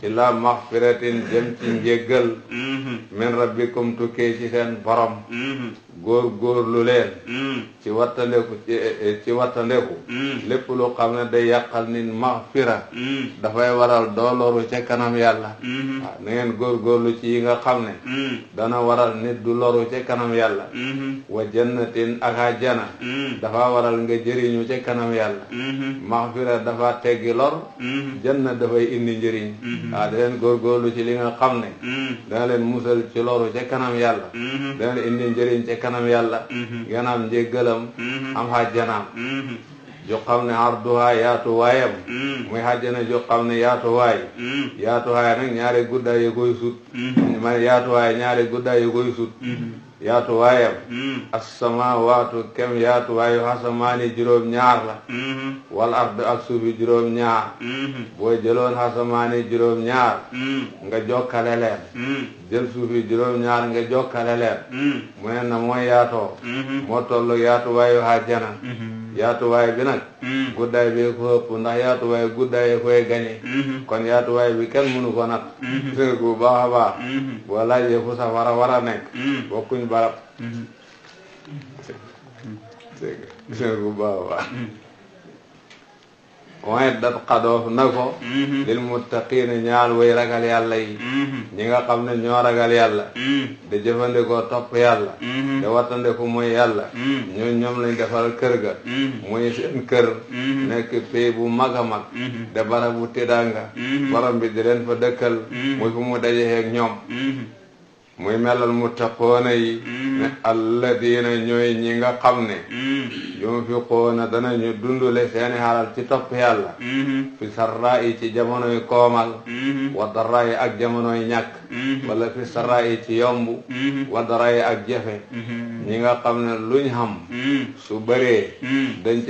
A: ila maxfiratin jëm ci njéggal min rabbikum tukkee ci seen borom góorgóorlu leen ci wattandeku lépp lu xam ne day yàqal nit maxfira dafay waral dooloru ca kanam yàlla waaw na ngeen góorgóorlu ci yi nga xam ne dana waral nit du loru ca kanam yàlla wa jannatin ak ajjana dafa waral nga jëriñu ca kanam yàlla maxfira dafa teggi lor janna dafay indi njëriñ waaw da leen góorgóorlu ci li nga xam ne dana leen musal ci loru ca kanam yàlla dana leen indi njëriñ ca kanam yàlla ngeen am njéggalam am hajjanaam jo xam ne arduha yaatu waayam muy hajjana jo xam ne yaatu waay nag ñaari guddaay yu koy sut man yaatu waay ñaari guddaay yu koy sut yaatu waayam as-samaawaatu kem yaatu waayu xasamaani juróom-ñaar la wal ard ak suufi juróom-ñaar boo jëloon xasamaani juróom-ñaar nga jokkale leen jël suufi juróom-ñaar nga jokkale leen mu ne na mooy yaatoo moo tollu yaatu waayu àjjana yaatuwaay bi nag guddaay bi ko ëpp ndax yaatuwaay guddaay koy gañe kon yaatuwaay bi kenn mënu ko nat gis bu baax a baax boo laajee fu safara war a nekk bokkuñ barab gis bu baax a baax point dat xadoof na ko lil muttaqiina ñaal way ragal yàlla yi ñi nga xam ne ñoo ragal yàlla da jëfandikoo topp yàlla da wattandeku mooy yàlla ñoom lañ defal kër ga muy seen kër nekk pay bu mag a mag da barabu tedanga borom bi di leen fa dëkkal muy fu mu dajeek ñoom muy melal muttaqoona yi ne alladina ñooy ñi nga xam ne yunfiqoona danañu dundule seeni xalal ci topp yàlla fi sarra yi ci jamonoy koomal wa dara yi ak jamonoy ñàkk wala fi sarra yi ci yomb wa dara yi ak jafe ñi nga xam ne luñ xam su bëree dañ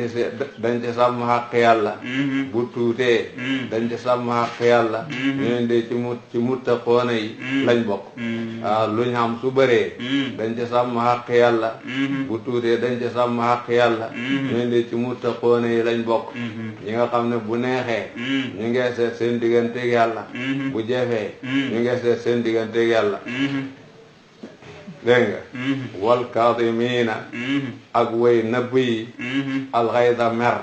A: ci sàmm xaq yàlla bu tuutee dañ ci sàmm xaq yàlla ñooñ de ci muttaqoona yi lañ bokk waaw luñ xam su bëree dañ ci sàmm xaq yàlla bu tuutee dañ ci sàmm xaq yàlla ñooñu de ci muttaqoona yi lañ bokk ñi nga xam ne bu neexee ñu ngi seet seen digganteeg yàlla bu jafee ñu ngi seet seen digganteeg yàlla dégg nga wal kaadimiina ak way nëbb yi alxayda mer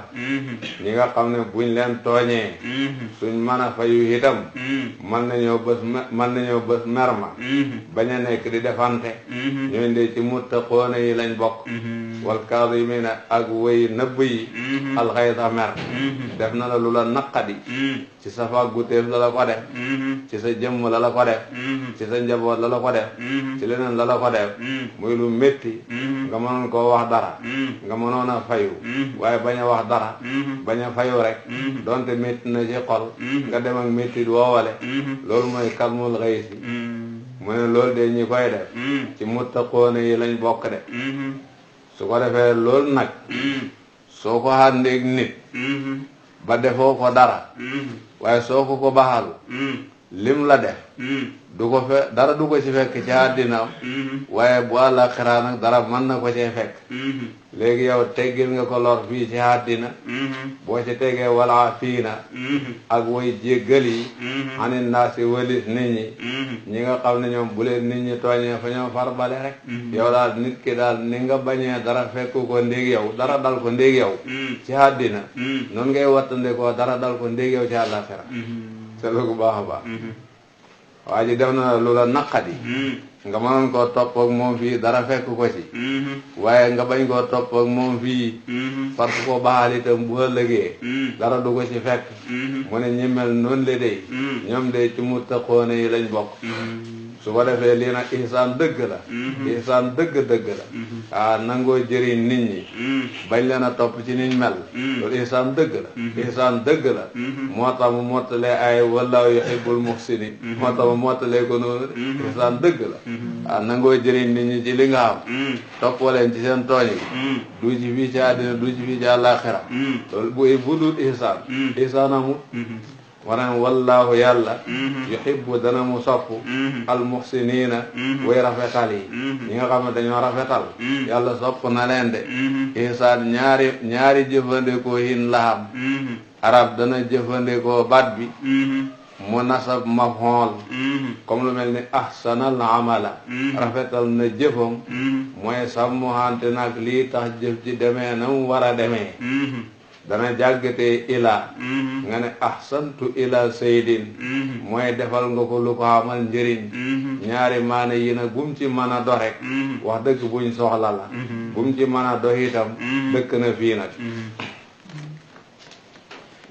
A: ñi nga xam ne buñ leen tooñee suñ mën a fayu itam mën nañoo bës mer ma bañ a nekk di defante ñooñu de ci muttaqoona yi lañ bokk wal kaadimiina ak way nëbb yi alxayda mer def na la lu la naqadi ci sa fàgguteef la la ko def ci sa jëmm la la ko def ci sa njaboot la la ko def ci leneen la la ko def muy lu métti nga mënoon koo wax dara nga mënoon a fayu waaye bañ a wax dara bañ a fayu rek donte métti na ci xol nga dem ak métti woowale loolu mooy kalmul xëysi mu ne loolu de ñi koy def ci muttaqoona yi lañ bokk de su ko defee loolu nag soo ko àndeeg nit ba defoo ko dara waaye soo ko baxal lim la def du ko dara du ko ci fekk ci àddinaam waaye bu àllaaxira nag dara mën na ko cee fekk léegi yow teggil nga ko lor fii ci àddina boo ci tegee wala fiina ak way jéggal yi xanit naa si walis nit ñi nga xam ne ñoom bu leen nit ñi tooñee fa ñoom far bale rek yow daal nit ki daal ni nga bañee dara fekk ko ndéeg yow dara dal ko ndéeg yow ci àddina noonu ngay wattande koo dara dal ko ndéeg yow ci àllaaxira seetlu ko baax a baax waa ji def na lu la naqadi nga mënoon koo topp ak moom fii dara fekk ko ci waaye nga bañ koo topp ak moom fii far ko baaxal itam bu ëllëgee dara du ko ci fekk mu ne ñi mel noonu le day ñoom de ci muttaqoona yi lañ bokk su ko defee lii nag ihsaan dëgg la ihsaan dëgg la nangoo jëriñ nit ñi bañ leen a topp ci niñ mel loolu ihsaan dëgg la ihsaan dëgg la moo tax mu mottalee ay wallaahu yuhibbul muhsinin moo tax mu mottalee ko noonu ihsaan dëgg la nangoo jëriñ nit ñi ci li nga xam toppoo leen ci seen tooñ yi du ci fii ci àddina du ci fii ci àllaaxira loolu bu dul ihsaan ihsaan amul waneen wallaahu yàlla yuhibbu dana mu sopp almuhsiniina way rafetal yi ñi nga xam ne dañoo rafetal yàlla sopp na leen de ihsaan ñaari jëfandikoo yin la am arab dana jëfandikoo baat bi mu nasab maf'ul comme lu mel ni ahsanal amala rafetal na jëfam mooy sàmmuhante nag lii tax jëf ci demee na mu war a demee dana jàggatee ila nga ne ahsantu ila saydin mooy defal nga ko lu ko amal njëriñ ñaari maana yi nag bum ci mën a dox rek wax dëgg buñ soxla la bum ci mën a dox itam dëkk na fii nag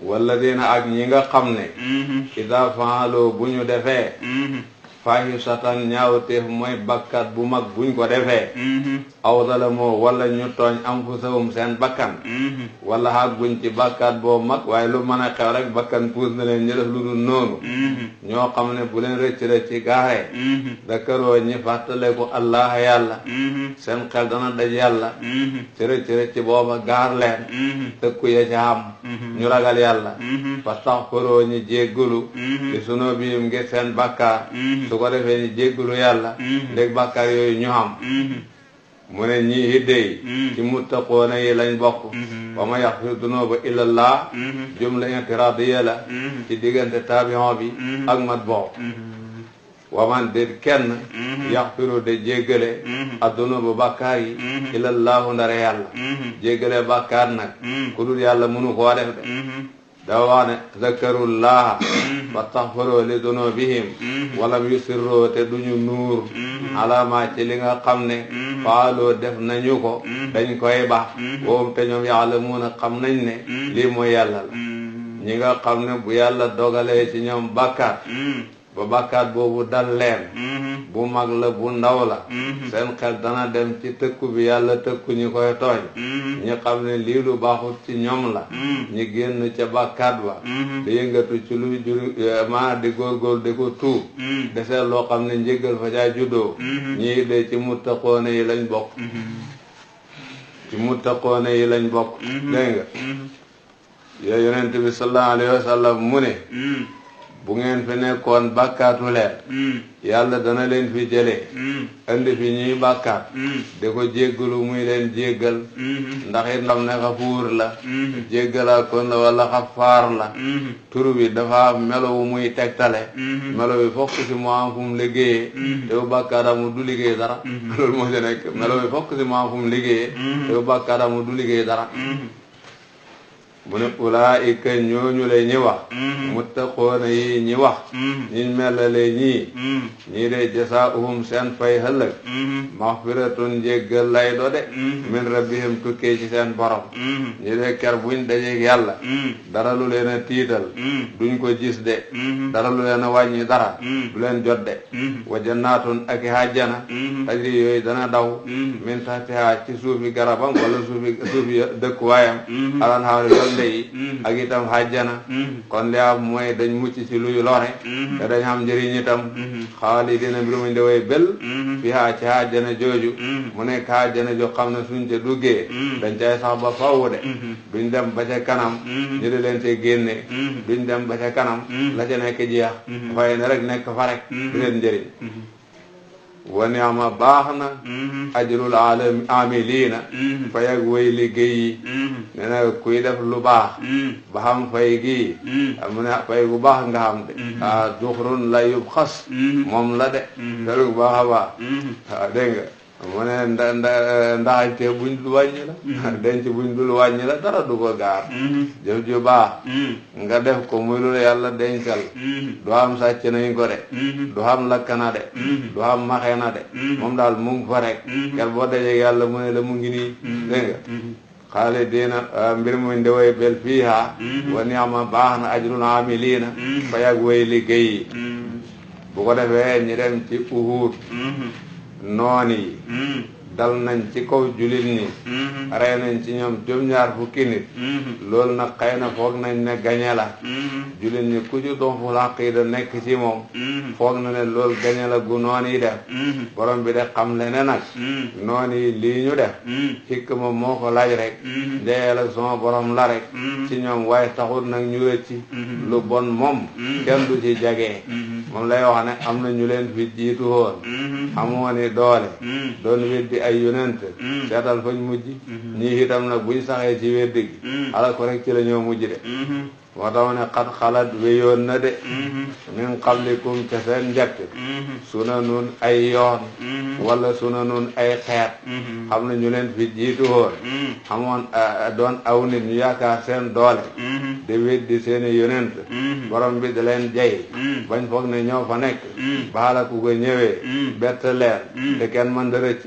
A: wala dina ak ñi nga xam ne ida faaloo bu ñu defee fahisatan ñaawteef mooy bakkat bu mag buñ ko defee aw zalamoo wala ñu tooñ anfusahum seen bakkan wala xaag buñ ci bakkat boo mag waaye lu mën a xew rek bakkan puus na leen ñu def lu dul noonu ñoo xam ne bu leen rëcc ci gaaree dakaroo ñi fàttale ko allah yàlla seen xel dana daj yàlla ci rëcc booba gaar leen tëkku ya ci am ñu ragal yàlla fastaxfaroo ñi jéggalu ci sunu biim ngir seen bakkaar su ko defee ni jéggalu yàlla ndég bàkkaar yooyu ñu xam mu ne ñii hiddey ci muttaqoona yi lañ bokk wa ma yaxfiru dunuuba illallah jumla intiradiya la ci diggante tabion bi ak matbu wa man déet kenn yaxfiru de jéggale addunuuba bàkkaar yi illallahu ndare yàlla jéggale bàkkaar nag ku dul yàlla mënu koo def de dafa wax ne zakarullaha fastaxfaroo li dunubihim walam yusirroo te duñu nuur alama ci li nga xam ne faaloo def nañu ko dañ koy baax woom te ñoom yaalamuuna xam nañ ne lii mooy yàlla la ñi nga xam ne bu yàlla dogalee ci ñoom bàkkaat ba bàkkaat boobu dal leen bu mag la bu ndaw la seen xel dana dem ci tëkku bi yàlla tëkku ñi koy tooñ ñi xam ne lii lu baaxut ci ñoom la ñi génn ca bàkkaat ba di yëngatu ci lu juri maa di góorgóor di ko tuub desee loo xam ne njéggal fa caa juddoo ñii de ci muttaqoona yi lañ bokk ci muttaqoona yi lañ bokk dégg nga yooyu yonent bi sallallahu alayhi wa sallam mu ne bu ngeen fi nekkoon bàkkaatu leen yàlla dana leen fi jëlee indi fi ñuy bàkkaat di ko jéggalu muy leen jéggal ndax it ndam ne xafuur la jéggalaa kon la wala xafaar la tur bi dafa melo wu muy tegtale melo bi fokk si mu am fu mu liggéeyee te bu bàkkaat amul du liggéey dara loolu moo ci nekk melo bi fokk si mu am fu mu liggéeyee te bu bàkkaat amul du liggéey dara mu ne ulaayika ñooñu la ñi wax muttaqoona yi ñi wax ñiñ mellale ñii de jasaa'uhum seen fay ëllëg maxfiratun njéggal lay do de min rabbihim tukkee ci seen borom ñi de ker buñ dajeek yàlla dara lu leen a tiital duñ ko gis de dara lu leen a wàññi dara du leen jot de wa jannaatun ak i hajjana tajri yooyu dana daw min tahtiha ci suufi garabam wala suufi dëkkuwaayam alanhaaru yërmande yi ak itam hajjana kon li am mooy dañ mucc ci luy lore te dañ xam njëriñ itam xaalidina mbir muñ de way bel fiha ci hajjana jooju mu nekk hajjana jo xam ne suñ ca duggee dañ cay sax ba faww de duñ dem ba ca kanam ñu di leen te génne duñ dem ba ca kanam la ca nekk jeex dafay ne rek nekk fa rek du leen njëriñ wa ni'ma baax na ajrul amilina fay ak way liggéey yi nee na kuy def lu baax ba xam fay gi mu ne fay bu baax nga xam de duxrun la yub xas moom la de te lu baax a baax dégg nga mu ne ndaxte buñ dul wàññi la denc buñ dul wàññi la dara du ko gaar jëf ju baax nga def ko muy lu la yàlla dencal du xam sàcc nañ ko de du xam lakkana de du xam maxena de moom daal mu ngi fa rek kel boo dajee yàlla mu ne la mu ngi nii dégg nga xaalidina mbir mu nde way bel fiiha wa ni'ma baax na ajrul amilina fay ak way liggéey yi bu ko defee ñi dem ci Uhud noon yi dal nañ ci kaw julit ñi rey nañ ci ñoom juróom-ñaar fukki nit loolu nag xëy na foog nañ ne gañe la julit ñi ku ci donful aqida nekk ci moom foog na ne loolu gañe la gu noon yi def borom bi de xam le ne nag noon yi lii ñu def hikma moo ko laaj rek ndeyeel ak sama borom la rek ci ñoom waaye taxul nag ñu rëcci lu bon moom kenn du ci jagee moom lay wax ne am na ñu leen fi jiitu woon amoon ni doole doon weddi ay yonent seetal fañ mujj ñii itam nag buñ saxee ci weddi gi ala ko rek ci la ñoo mujj de moo tax ne xat xalat wéyoon na de min qablikum ca seen njëkk sunanun ay yoon wala sunanun ay xeet xam na ñu leen fi jiitu woon xamoon doon aw nit ñu yaakaar seen doole di weddi seeni yonent borom bi da leen jay bañ foog ne ñoo fa nekk baala ku ko ñëwee bett leen te kenn mën da rëcc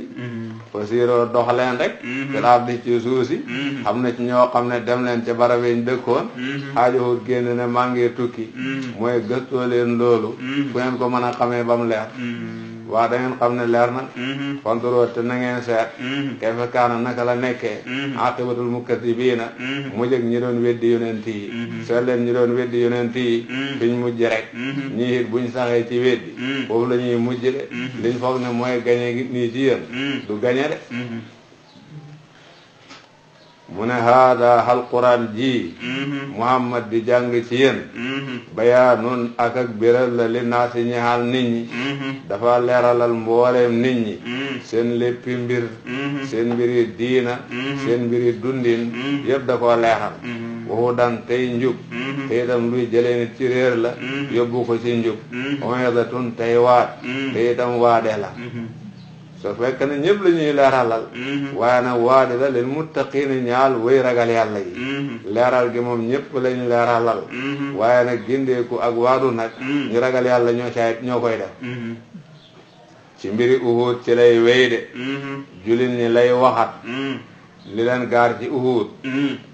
A: fasiroo dox leen rek te laaf di ci suuf si xam na ci ñoo xam ne dem leen ca barab yi ñu dëkkoon xaajowut génn ne maa ngi tukki mooy gëstoo leen loolu fu ngeen ko mën a xamee ba mu leer waa da ngeen xam ne leer na konturoo te na ngeen seet kayfa kaana naka la nekkee aqibatul mukazzibiina mujj ak ñi doon weddi yonent yi seet leen ñi doon weddi yonent yi fiñ mujj rek ñii it buñ saxee ci weddi foofu la ñuy mujj de liñ foog ne mooy gañe nii ci yéen du gañe de mu ne haada alquran ji muhammad di jàng ci yéen bayaanun ak biral la li naasi ñaxal nit ñi dafa leeralal mbooleem nit ñi seen léppi mbir seen mbiri diina seen mbiri dundin yëpp da koo leeral waxu daan tey njub te itam luy jëlee nit ci réer la yóbbu ko ci njub omedatun tey waat te itam waade la so fekk ne ñëpp la ñuy leeralal waaye nag waade la lil muttaqiina ñaal way ragal yàlla yi leeral gi moom ñëpp lañu leeralal waaye nag gindeeku ak waadu nag ñu ragal yàlla ñoo koy def ci mbiri Uhud ci lay wéy de jullit ñi lay waxat li leen gaar ci Uhud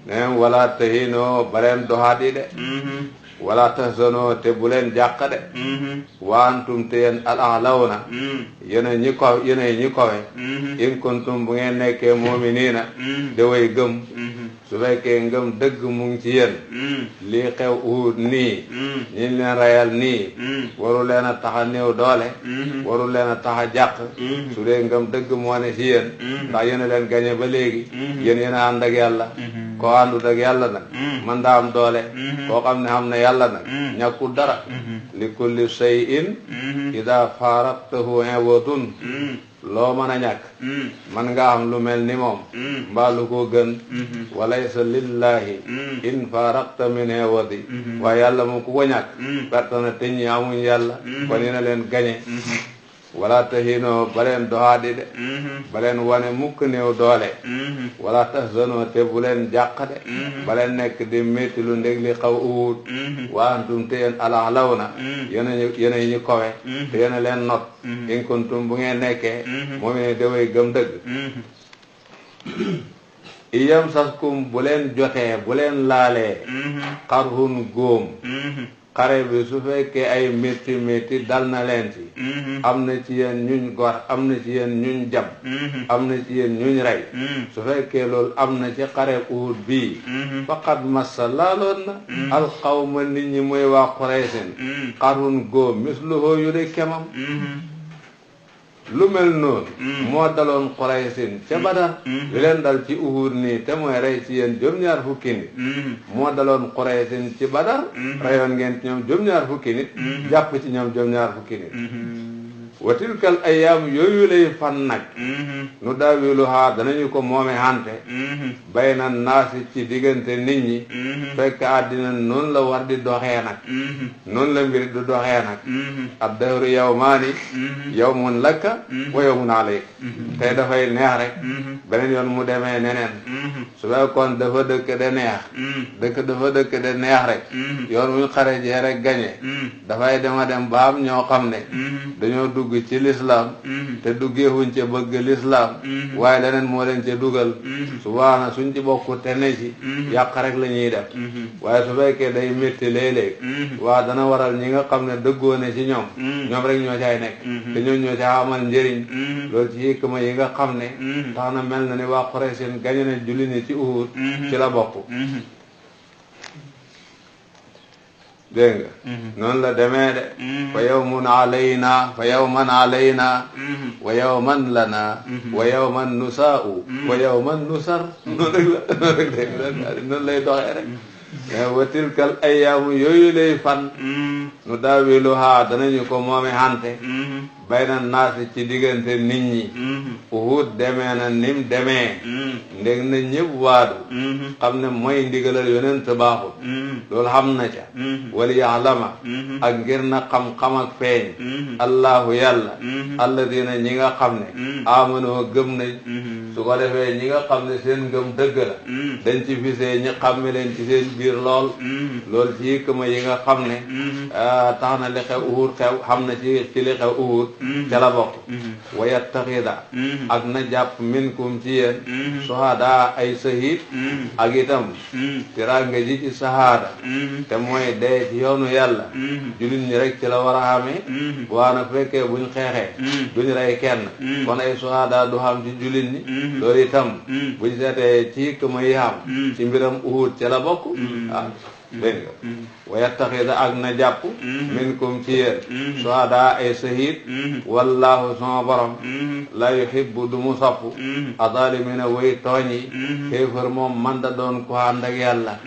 A: neen wala tahinoo ba leen doxaat yi de wala tahzanoo te bu leen jàq de wa antum te yéen al-a'lawna yéen ñi kowe in kuntum bu ngeen nekkee mu'miniina de way gëm su fekkee ngëm dëgg mu ngi ci yéen lii xew Uhud nii ñi leen rayal nii waru leen a tax a néew doole waru leen a tax a jàq su dee ngëm dëgg moo ne ci yéen ndax yéen a leen gañe ba léegi yéen a ànd ak yàlla koo àndut ak yàlla nag man daa am doole koo xam ne xam ne yàlla nag ñàkkul dara li kulli shay'in ida faraqtahu iwadun loo mën a ñàkk man nga am lu mel ni moom mbaa lu ko gën walaysa lillahi in faraqta min iwadi waaye yàlla moom ku ko ñàkk perte na te ñi amuñ yàlla kon yéen a leen gañe wala tahinoo ba leen doxaadi de ba leen wane mukk néew doole wala tahzanoo te bu leen jàq de ba leen nekk di métti lu ndég li xaw Uhud wa antum te yéen al-a'lawna yéen a ñu kowe te yéen a leen not in kuntum bu ngeen nekkee moom ne daway gëm dëgg iyam saskum bu leen jotee bu leen laalee xarhun góom xare bi su fekkee ay métti métti dal na leen ci am na ci yéen ñuñ gor am na ci yéen ñuñ jam am na ci yéen ñuñ rey su fekkee loolu am na ci xare Uhud bii faqad massa laaloon na alxawma nit ñi mooy waa Quraysin xarun góom misluhoo yu de kemam lu mel noonu moo daloon Quraysin ca Badar li leen dal ci Uhud nii te mooy rey ci yéen juróom-ñaar fukki nit moo daloon Quraysin ci Badar reyoon ngeen ci ñoom juróom-ñaar fukki nit jàpp ci ñoom juróom-ñaar fukki nit wa tilkal ayyaam yooyu lay fan nag nu daawiluhaa danañu ko moome hante bayna naasi ci diggante nit ñi fekk àddina noonu la war di doxee nag noonu la mbir di doxee nag ad-dahru yawmaani yawmun laka wa yawmun alayk tey dafay neex rek beneen yoon mu demee neneen su fekkoon dafa dëkk de neex dafa dëkk de neex rek yoon wuñ xare jee rek gañe dafay dema dem ba am ñoo xam ne dañoo dugg ci lislaam te duggeewuñ ca bëgg lislaam waaye leneen moo leen ca dugal subaana suñ ci bokku te ne ci yàq rek la ñuy def waaye su fekkee day métti léeg-léeg waa dana waral ñi nga xam ne dëggoo ne ci ñoom rek ñoo caay nekk te ñoo ca amal njëriñ loolu ci hikma yi nga xam ne tax na mel na ni waa Quraysh gañe ne julli ni ci Uhud ci la bokk dégg nga noonu la demee de fa yawmun alayna fa yawman alayna wa yawman lana wa yawman nusaa'u wa yawman nusar noonu rek la noonu lay doxee rek mais wa tilkal ayyaamu yooyu lay fan nu daawiluhaa danañu ko moome hante bayna naasi ci diggante nit ñi Uhud demee na nim demee ndég na ñëpp waadu xam ne mooy ndigalal yonent baaxul loolu xam na ca wali ya'lama ak ngir na xam-xam ak feeñ allahu yàlla alladina ñi nga xam ne amanoo gëm nañ su ko defee ñi nga xam ne seen ngëm dëgg la dañ ci fisee ñi xamme leen ci seen biir lool loolu ci hikma yi nga xam ne tax na li xew Uhud xew xam na ci li xew Uhud ca la bokk wa yattaxida ak na jàpp minkum ci yéen suhada ay sahid ak itam tiraanga ji ci sahaada te mooy dee ci yoonu yàlla jullit ñi rek ci la war a xamee waana fekkee buñ xeexee duñ rey kenn kon ay suhada du xam ci jullit ñi loolu itam buñ seetee ci hikma yi xam ci mbiram Uhud ca la bokk dégg nga wa yattaxida ak na jàpp minkum ci yéen suhada ay sahid wallahu sama borom la yuhibbu du mu sopp azalimina way tooñ yi kéefër moom man da doon ko ànd ak yàlla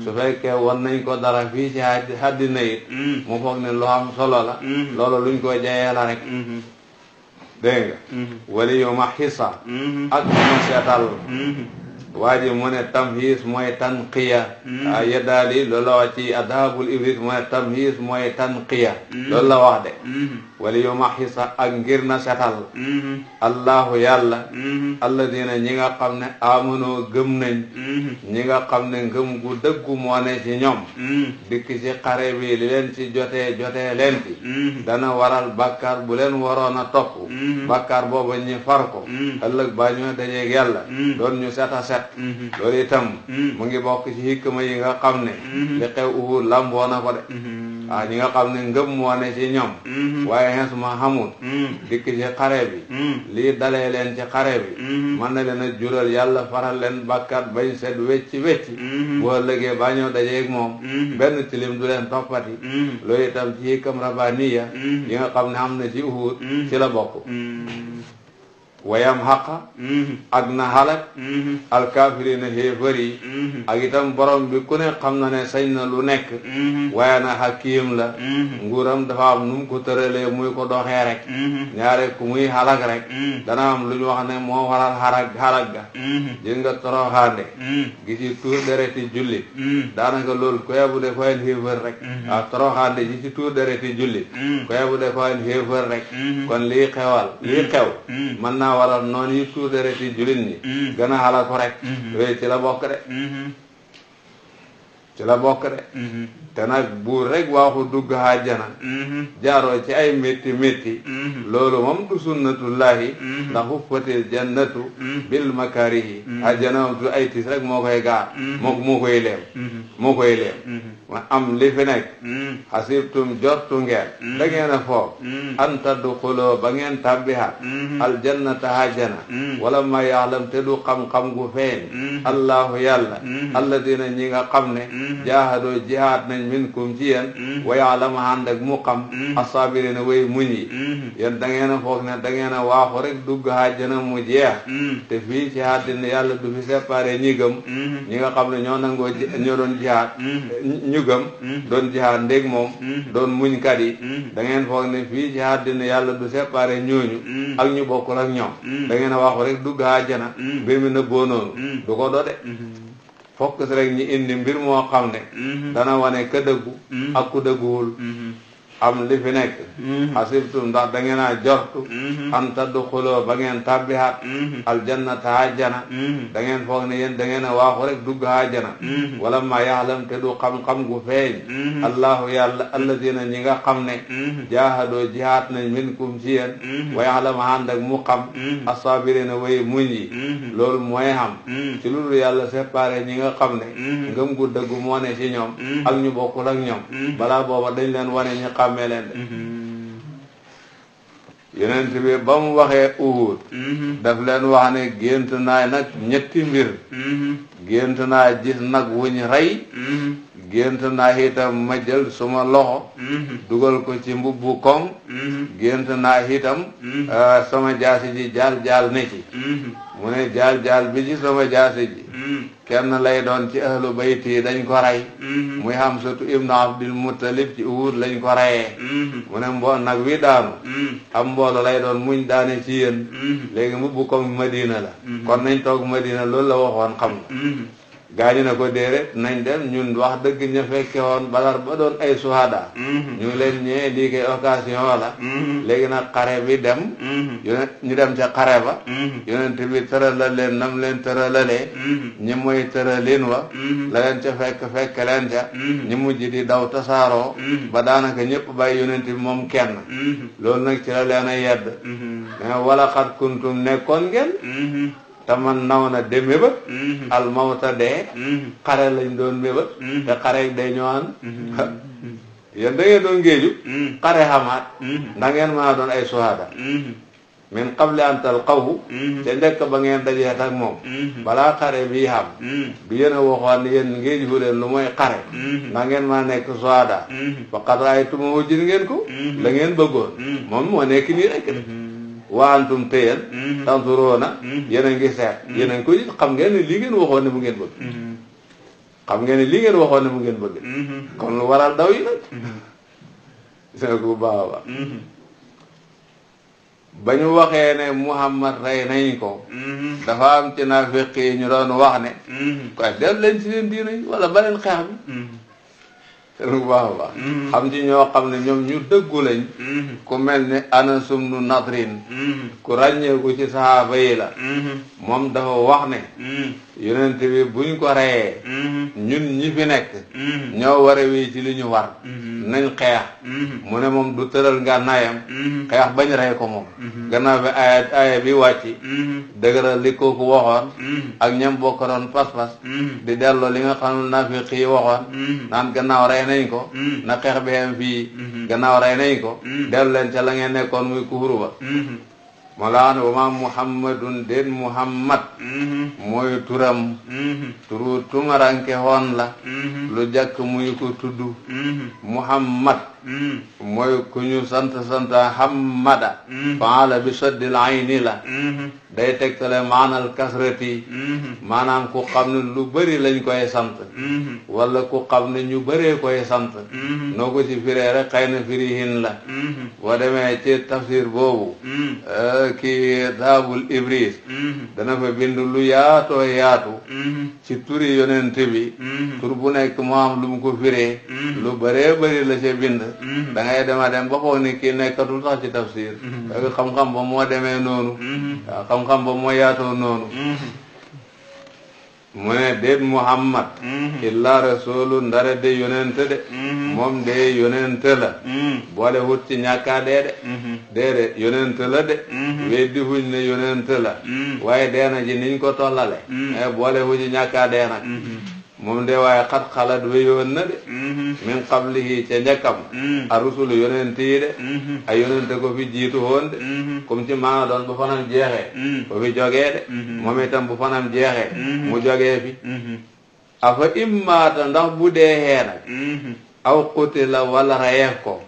A: su fekkee wan nañ ko dara fii ci àddina it mu foog ne lu am solo la loolu luñ ko jayee la rek dégg nga wali yu ma xisa ak mu seetal waa ji mu ne tamhiis mooy tanqiya yeddaali loolu la wax ci adhabul ibris mu ne tamhiis mooy tanqiya loolu la wax de wala yu ma xisa ak ngir na setal allahu yàlla alladina ñi nga xam ne amanoo gëm nañ ñi nga xam ne ngëm gu dëggu moo ne ci ñoom dikk ci xare bi li leen ci jotee leen ci dana waral bàkkaar bu leen waroon a topp bàkkaar booba ñi far ko ëllëg ba ñoo dajeeg yàlla doon ñu set a set loolu itam mu ngi bokk ci hikma yi nga xam ne li xew Uhud lamboo na ko de waaw ñi nga xam ne ngëm moo ne ci ñoom waaye xens ma xamul dikk ci xare bi lii dalee leen ci xare bi mën na leen a jural yàlla faral leen bàkkaat bañ set wecci boo ëllëgee ba ñëw dajeeg moom benn tilim du leen toppati loolu itam ci hikam rabaniya yi nga xam ne am na ci Uhud ci la bokk wayam xaqa ak na xalak alkaafirina xéefar yi ak itam borom bi ku ne xam na ne sañ na lu nekk waaye na hakiim la nguuram dafa am nu mu ko tëralee muy ko doxee rek ñaare ku muy xalak rek dana am lu ñu wax ne moo waral xalak ga gis nga toroxaande gi ci tuur dereti jullit daanaka loolu ko yebu de koyen xéefar rek waaw toroxaande gi ci tuur dereti jullit ko yebu de koyen xéefar rek kon lii xew mën naa waral noonu yi tuur dereti jullit ñi gën a xala ko rek yooyu ci la bokk de te nag buur rek waaxu dugg àjjana jaaroo ci ay métti métti loolu moom du sunnatullahi ndax huffatil jannatu bil makarihi àjjana moom du ay tis rek moo koy gaar moo koy leem ma am li fi nekk xasibtum jortu ngeen da ngeen a foog an tadxuloo ba ngeen tàbbihaat aljannata hajjana wala ma yaalam te du xam-xam gu feeñ allahu yàlla alladina ñi nga xam ne jaahadoo jihaad nañ minkum ci yéen wa yaalama ànd ak mu xam asabirina way muñ yi yéen da ngeen a foog ne da ngeen a waaxu rek dugg hajjana mu jeex te fii ci àddina yàlla du fi séparé ñi gëm ñi nga xam ne ñoo nangoo ñoo doon jihaad ñu gëm doon jihaad ndég moom doon muñkat yi da ngeen foog ne fii ci àddina yàlla du séparé ñooñu ak ñu bokkul ak ñoom da ngeen a waxu rek dugg àjjana mbir mi nëbboo noonu du ko dode fokk si rek ñi indi mbir moo xam ne dana wane ka dëggu ak ku dëgguwul am li fi nekk xasibtum ndax da ngeen a jortu an tadxuloo ba ngeen tàbbihaat aljannata hajjana da ngeen foog ne yéen da ngeen a waaxu rek dugg hajjana wala ma yaxlam te du xam-xam gu feeñ allahu yàlla alladina ñi nga xam ne jaahadoo jihaat nañ minkum ci yéen wa yaxlam ànd ak mu xam asabirina way muñ yi loolu mooy xam ci loolu yàlla séparé ñi nga xam ne ngëm gu dëggu moo ne ci ñoom ak ñu bokkul ak ñoom balaa booba dañ leen wane ñi xàmmee leen de yonent bi ba mu waxee Uhud daf leen wax ne gént naa nag ñetti mbir gént naa gis nag wuñ rey gént naa itam ma jël suma loxo dugal ko ci mbubbu koŋ gént naa itam sama jaasi ji jaal ne ci mu ne jaal bi ci sama jaasi ji kenn lay doon ci ahlu bayti yi dañ ko rey muy Hamsatu ibnu Abdul Muttalib ci Uhud lañ ko reyee mu ne nag wi daanu am mboolo lay doon muñ daane ci yéen léegi mbubbu koŋ Madina la kon nañ toog Madina loolu la waxoon xam nga gaañu na ko déedéet nañ dem ñun wax dëgg ña fekke woon Badar ba doon ay suhada ñu ngi leen ñëwee lii koy occasion la léegi nag xare bi dem ñu dem ca xare ba yonent bi tërala leen nam leen tëralalee ñi mooy tëralin wa la leen ca fekk leen ca ñi mujj di daw tasaaroo ba daanaka ñëpp bàyyi yonent bi moom kenn loolu nag ci la leen a yedd mais wala xat kuntum nekkoon ngeen taman naw na de mébét almawta dee xare lañ doon mébét te xare day ñëwaan yéen da ngeen doon géeju xare xamaat ndax ngeen mën a doon ay suhada min qabli an talqahu te njëkk ba ngeen dajee ak moom balaa xare bii xam bi yéen a waxoon ne yéen ngéeju leen lu mooy xare ndax ngeen mën a nekk suhada faqad raaytumuhu gis ngeen ko la ngeen bëggoon moom moo nekk nii rek waantum téyel tansuroona yéen a ngi seet yéen a ngi ko xam ngeen ne lii ngeen waxoon ne mu ngeen bëgg xam ngeen ne lii ngeen waxoon ne mu ngeen bëgg kon lu waral daw yi nag seen ko bu baax a baax ba ñu waxee ne Muhammad rey nañ ko dafa am ci naafiq yi ñu doon wax ne koy def leen ci leen diina yi wala ba leen xeex bi seen bu baax a baax xam ci ñoo xam ne ñoom ñu dëggu lañ ku mel ne Anas ibnu Nadrin ku ràññeeku ci sahaaba yi la moom dafa wax ne yonent bi buñ ko reyee ñun ñi fi nekk ñoo war a wéy ci li ñu war nañ xeex mu ne moom du tëral ngànnaayam xeex bañ rey ko moom gannaaw bi aaya bi wàcci dëgëral li kooku waxoon ak ñam bokk doon pas-pas di delloo li nga xam ne naafiq yi waxoon naan gannaaw rey nañ ko na xeex bi am fii gannaaw rey nañ ko dellu leen ca la ngeen nekkoon muy kufuru ba moo laa ne wama muhammadun den muhammad mooy turam turu tumaranke hoon la lu jàkk muy ko tudd muhammad mooy ku ñu sant hammada faala bi soddil ayni la day tegtale maanal kasrati maanaam ku xam ne lu bëri lañ koy sant wala ku xam ne ñu bëree koy sant noo ko ci firee rek xëy na firihin la boo demee ci tafsir boobu kii daabul ibris dana fa bind lu yaatoo yaatu ci turi yonent bi tur bu nekk moo am lu mu ko firee lu bëree bëri la ca bind da ngay dema dem ba foog ni kii nekkatul sax ci tafsir parce que xam-xam ba moo demee noonu waaw xam-xam ba moo yaatoo noonu mu ne déet muhammad illa rasulu ndare de yonente de moom de yonente la boole wut ci ñàkkaa dee de déedéet yonente la de weddi fuñ ne yonente la waaye deena ji niñ ko tollale boole wut ci ñàkkaa dee nag moom de waaye xat xalat wéyoon na de min qablihi ca njëkkam a rusulu yonent yi de ay yonente ko fi jiitu woon de comme ci maana doon bu fanam jeexee ko fi jogee de moom itam bu fanam jeexee mu jogee fi afa immaata ndax bu dee xee nag aw qutila wala rayeef ko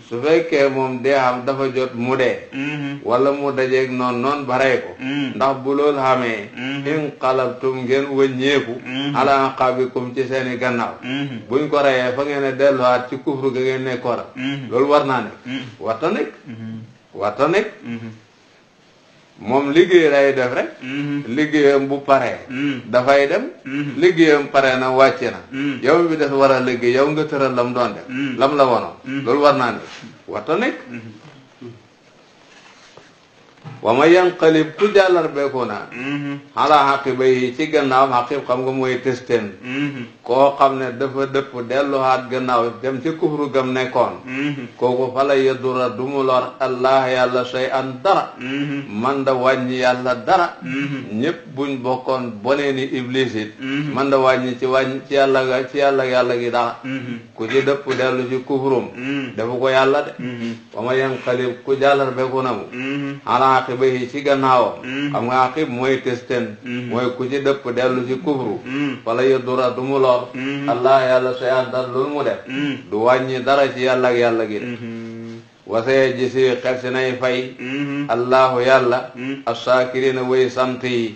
A: su fekkee moom dee xam dafa jot mu dee wala mu dajeeg noon ba rey ko ndax bu loolu xamee inqalabtum ngeen wëññeeku ala aqabikum ci seeni gannaaw buñ ko reyee fa ngeen a delluwaat ci kufru ga ngeen nekkoon loolu war naa nekk warta nekk moom liggéey lay def rek liggéeyam bu paree dafay dem liggéeyam pare na wàcc na yow bi def war a liggéey yow nga tëral lam doon def lam la wonoon loolu war naa nekk warta nekk wa ma yanqalib ku jàllar beeku naa xalaa xaqibayhi ci gannaawam xaqib xam nga mooy testeen koo xam ne dafa dëpp delluwaat gannaaw dem ci kufru gam nekkoon kooku fala yadura du mu lor allah yàlla shay an dara man da wàññi yàlla dara ñëpp buñ bokkoon bonee ni iblis it man da wàññi ci yàlla gi dara ku ci dëpp dellu ci kufrum defu ko yàlla de wa ma yanqalib ku jàllar beeku na mu xalaa xaqibayhi ci gannaawam xam nga xaqib mooy testeen mooy ku ci dëpp dellu ci kufru fala yadura du mu lor allah yàlla say an dara loolu mu def du wàññi dara ci yàlla ak yàlla gi de wasee ji si xel si nay fay allahu yàlla assaakirina way sant yi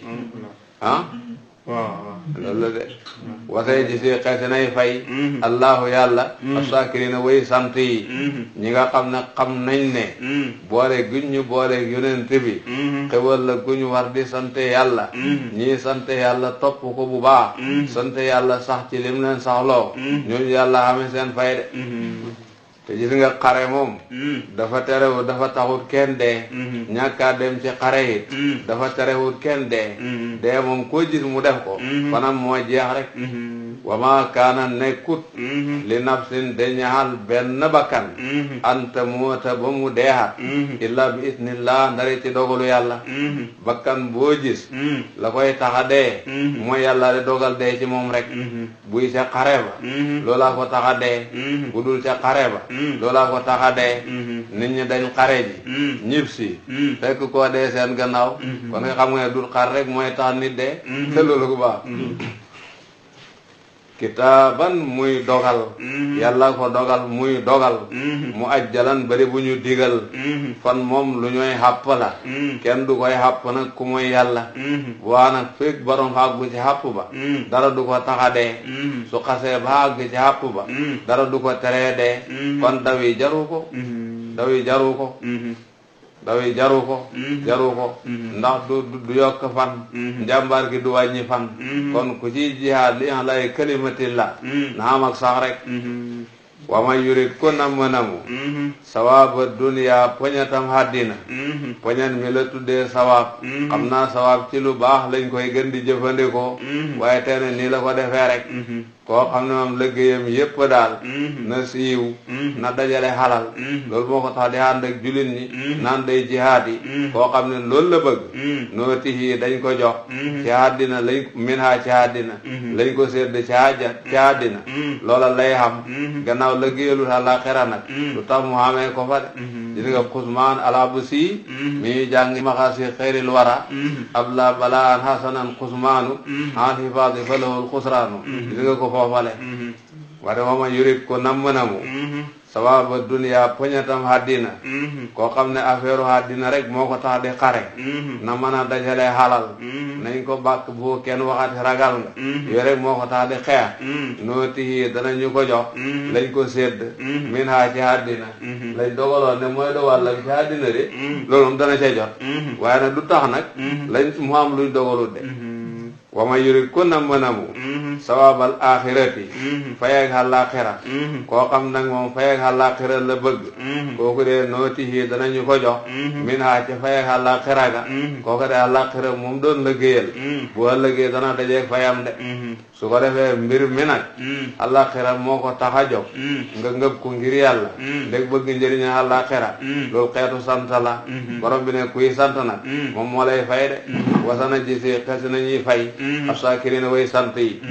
A: loolu la de wasee ji si xel si nay fay allahu yàlla assaakirina way sant yi ñi nga xam ne xam nañ ne boole guñ ñu boole yonent bi xewal la guñ war di sant yàlla ñii sant yàlla topp ko bu baax sant yàlla sax ci lim leen saxloo ñooñu yàlla xame seen fay de te gis nga xare moom dafa terewut dafa taxut kenn dee ñàkkaa dem ci xare it dafa terewut kenn dee moom koo gis mu def ko fanam moo jeex rek wa ma kaana nekkut li nafsin de ñaxal benn bakkan anta moota ba mu deexat illa bi isnillah ndari ci dogalu yàlla bakkan boo gis la koy taxa dee mooy yàlla de dogal dee ci moom rek buy ca xare ba loolaa ko taxa dee bu dul ca xare ba loolaa ko taxa dee nit ñi dañ xare ji ñib si fekk koo dee seen gannaaw kon nga xam nga ne dul xar rek mooy tax nit dee te loolu ku baax kitaaban muy dogal yàlla ko dogal muy dogal mu ajjalan bari bu ñu digal fan moom lu ñooy xàpp la kenn du koy xàpp nag ku mooy yàlla waa nag fekk borom xàggu ci xàpp ba dara du ko taxa dee su xasee ba xàgg ci xàpp ba dara du ko teree dee kon dawi jaru ko jaru ko ndax du yokk fan njàmbaar gi du wàññi fan kon ku ci jihaad li lay kalimatillah na am ak sax rek wa man yurid ko namu sawaaba dunya poñatam haddina poñan mi la tuddee sawaab xam naa sawaab ci lu baax lañ koy gën di jëfandikoo waaye tey ne nii la ko defee rek koo xam ne moom liggéeyam yépp daal na siiw na dajale xalal loolu moo ko tax di ànd ak jullit ñi naan day jihaad yi koo xam ne loolu la bëgg nootihi dañ ko jox ci àddina lañ min ha ci àddina lañ ko sédd ci àddina loola lay xam gannaaw liggéeyalul àllaaxira nag lu tax mu xamee ko fa de gis nga Xusmaan al-Abusi mi jàngi maxaasi xayril wara abla balaan hasanan Xusmaanu an hifaadi fa lahul xusraanu gis nga ko foofale wate wama yurit ko namu sawaaba duniya poñatam haddina koo xam ne affaire haddina rek moo ko tax di xare na mën a dajale xalal nañ ko bàkk bu kenn waxati ragal nga yooyu rek moo ko tax di xeex nootihi danañu ko jox lañ ko sédd min ha ci haddina lañ dogaloon ne mooy dogal la ci haddina de loolu moom dana ca jot waaye nag du tax nag lañ mu am luñ dogalut de wama yurit ko namu sawaabal axirati fayeeg àllaaxira koo xam nag moom fayeeg àllaaxira la bëgg kooku de nootihi danañu ko jox min ha ci fayeeg àllaaxira ga kooku de àllaaxira moom doon liggéeyal bu ëllëgee dana dajeeg fayam de su ko defee mbir mi nag àllaaxira moo ko tax a jóg nga ngëb ko ngir yàlla ndég bëgg njëriñu àllaaxira loolu xeetu sant la borom bi ne kuy sant nag moom moo lay fay de wasana ji si xes nañuy fay asakirina way sant yi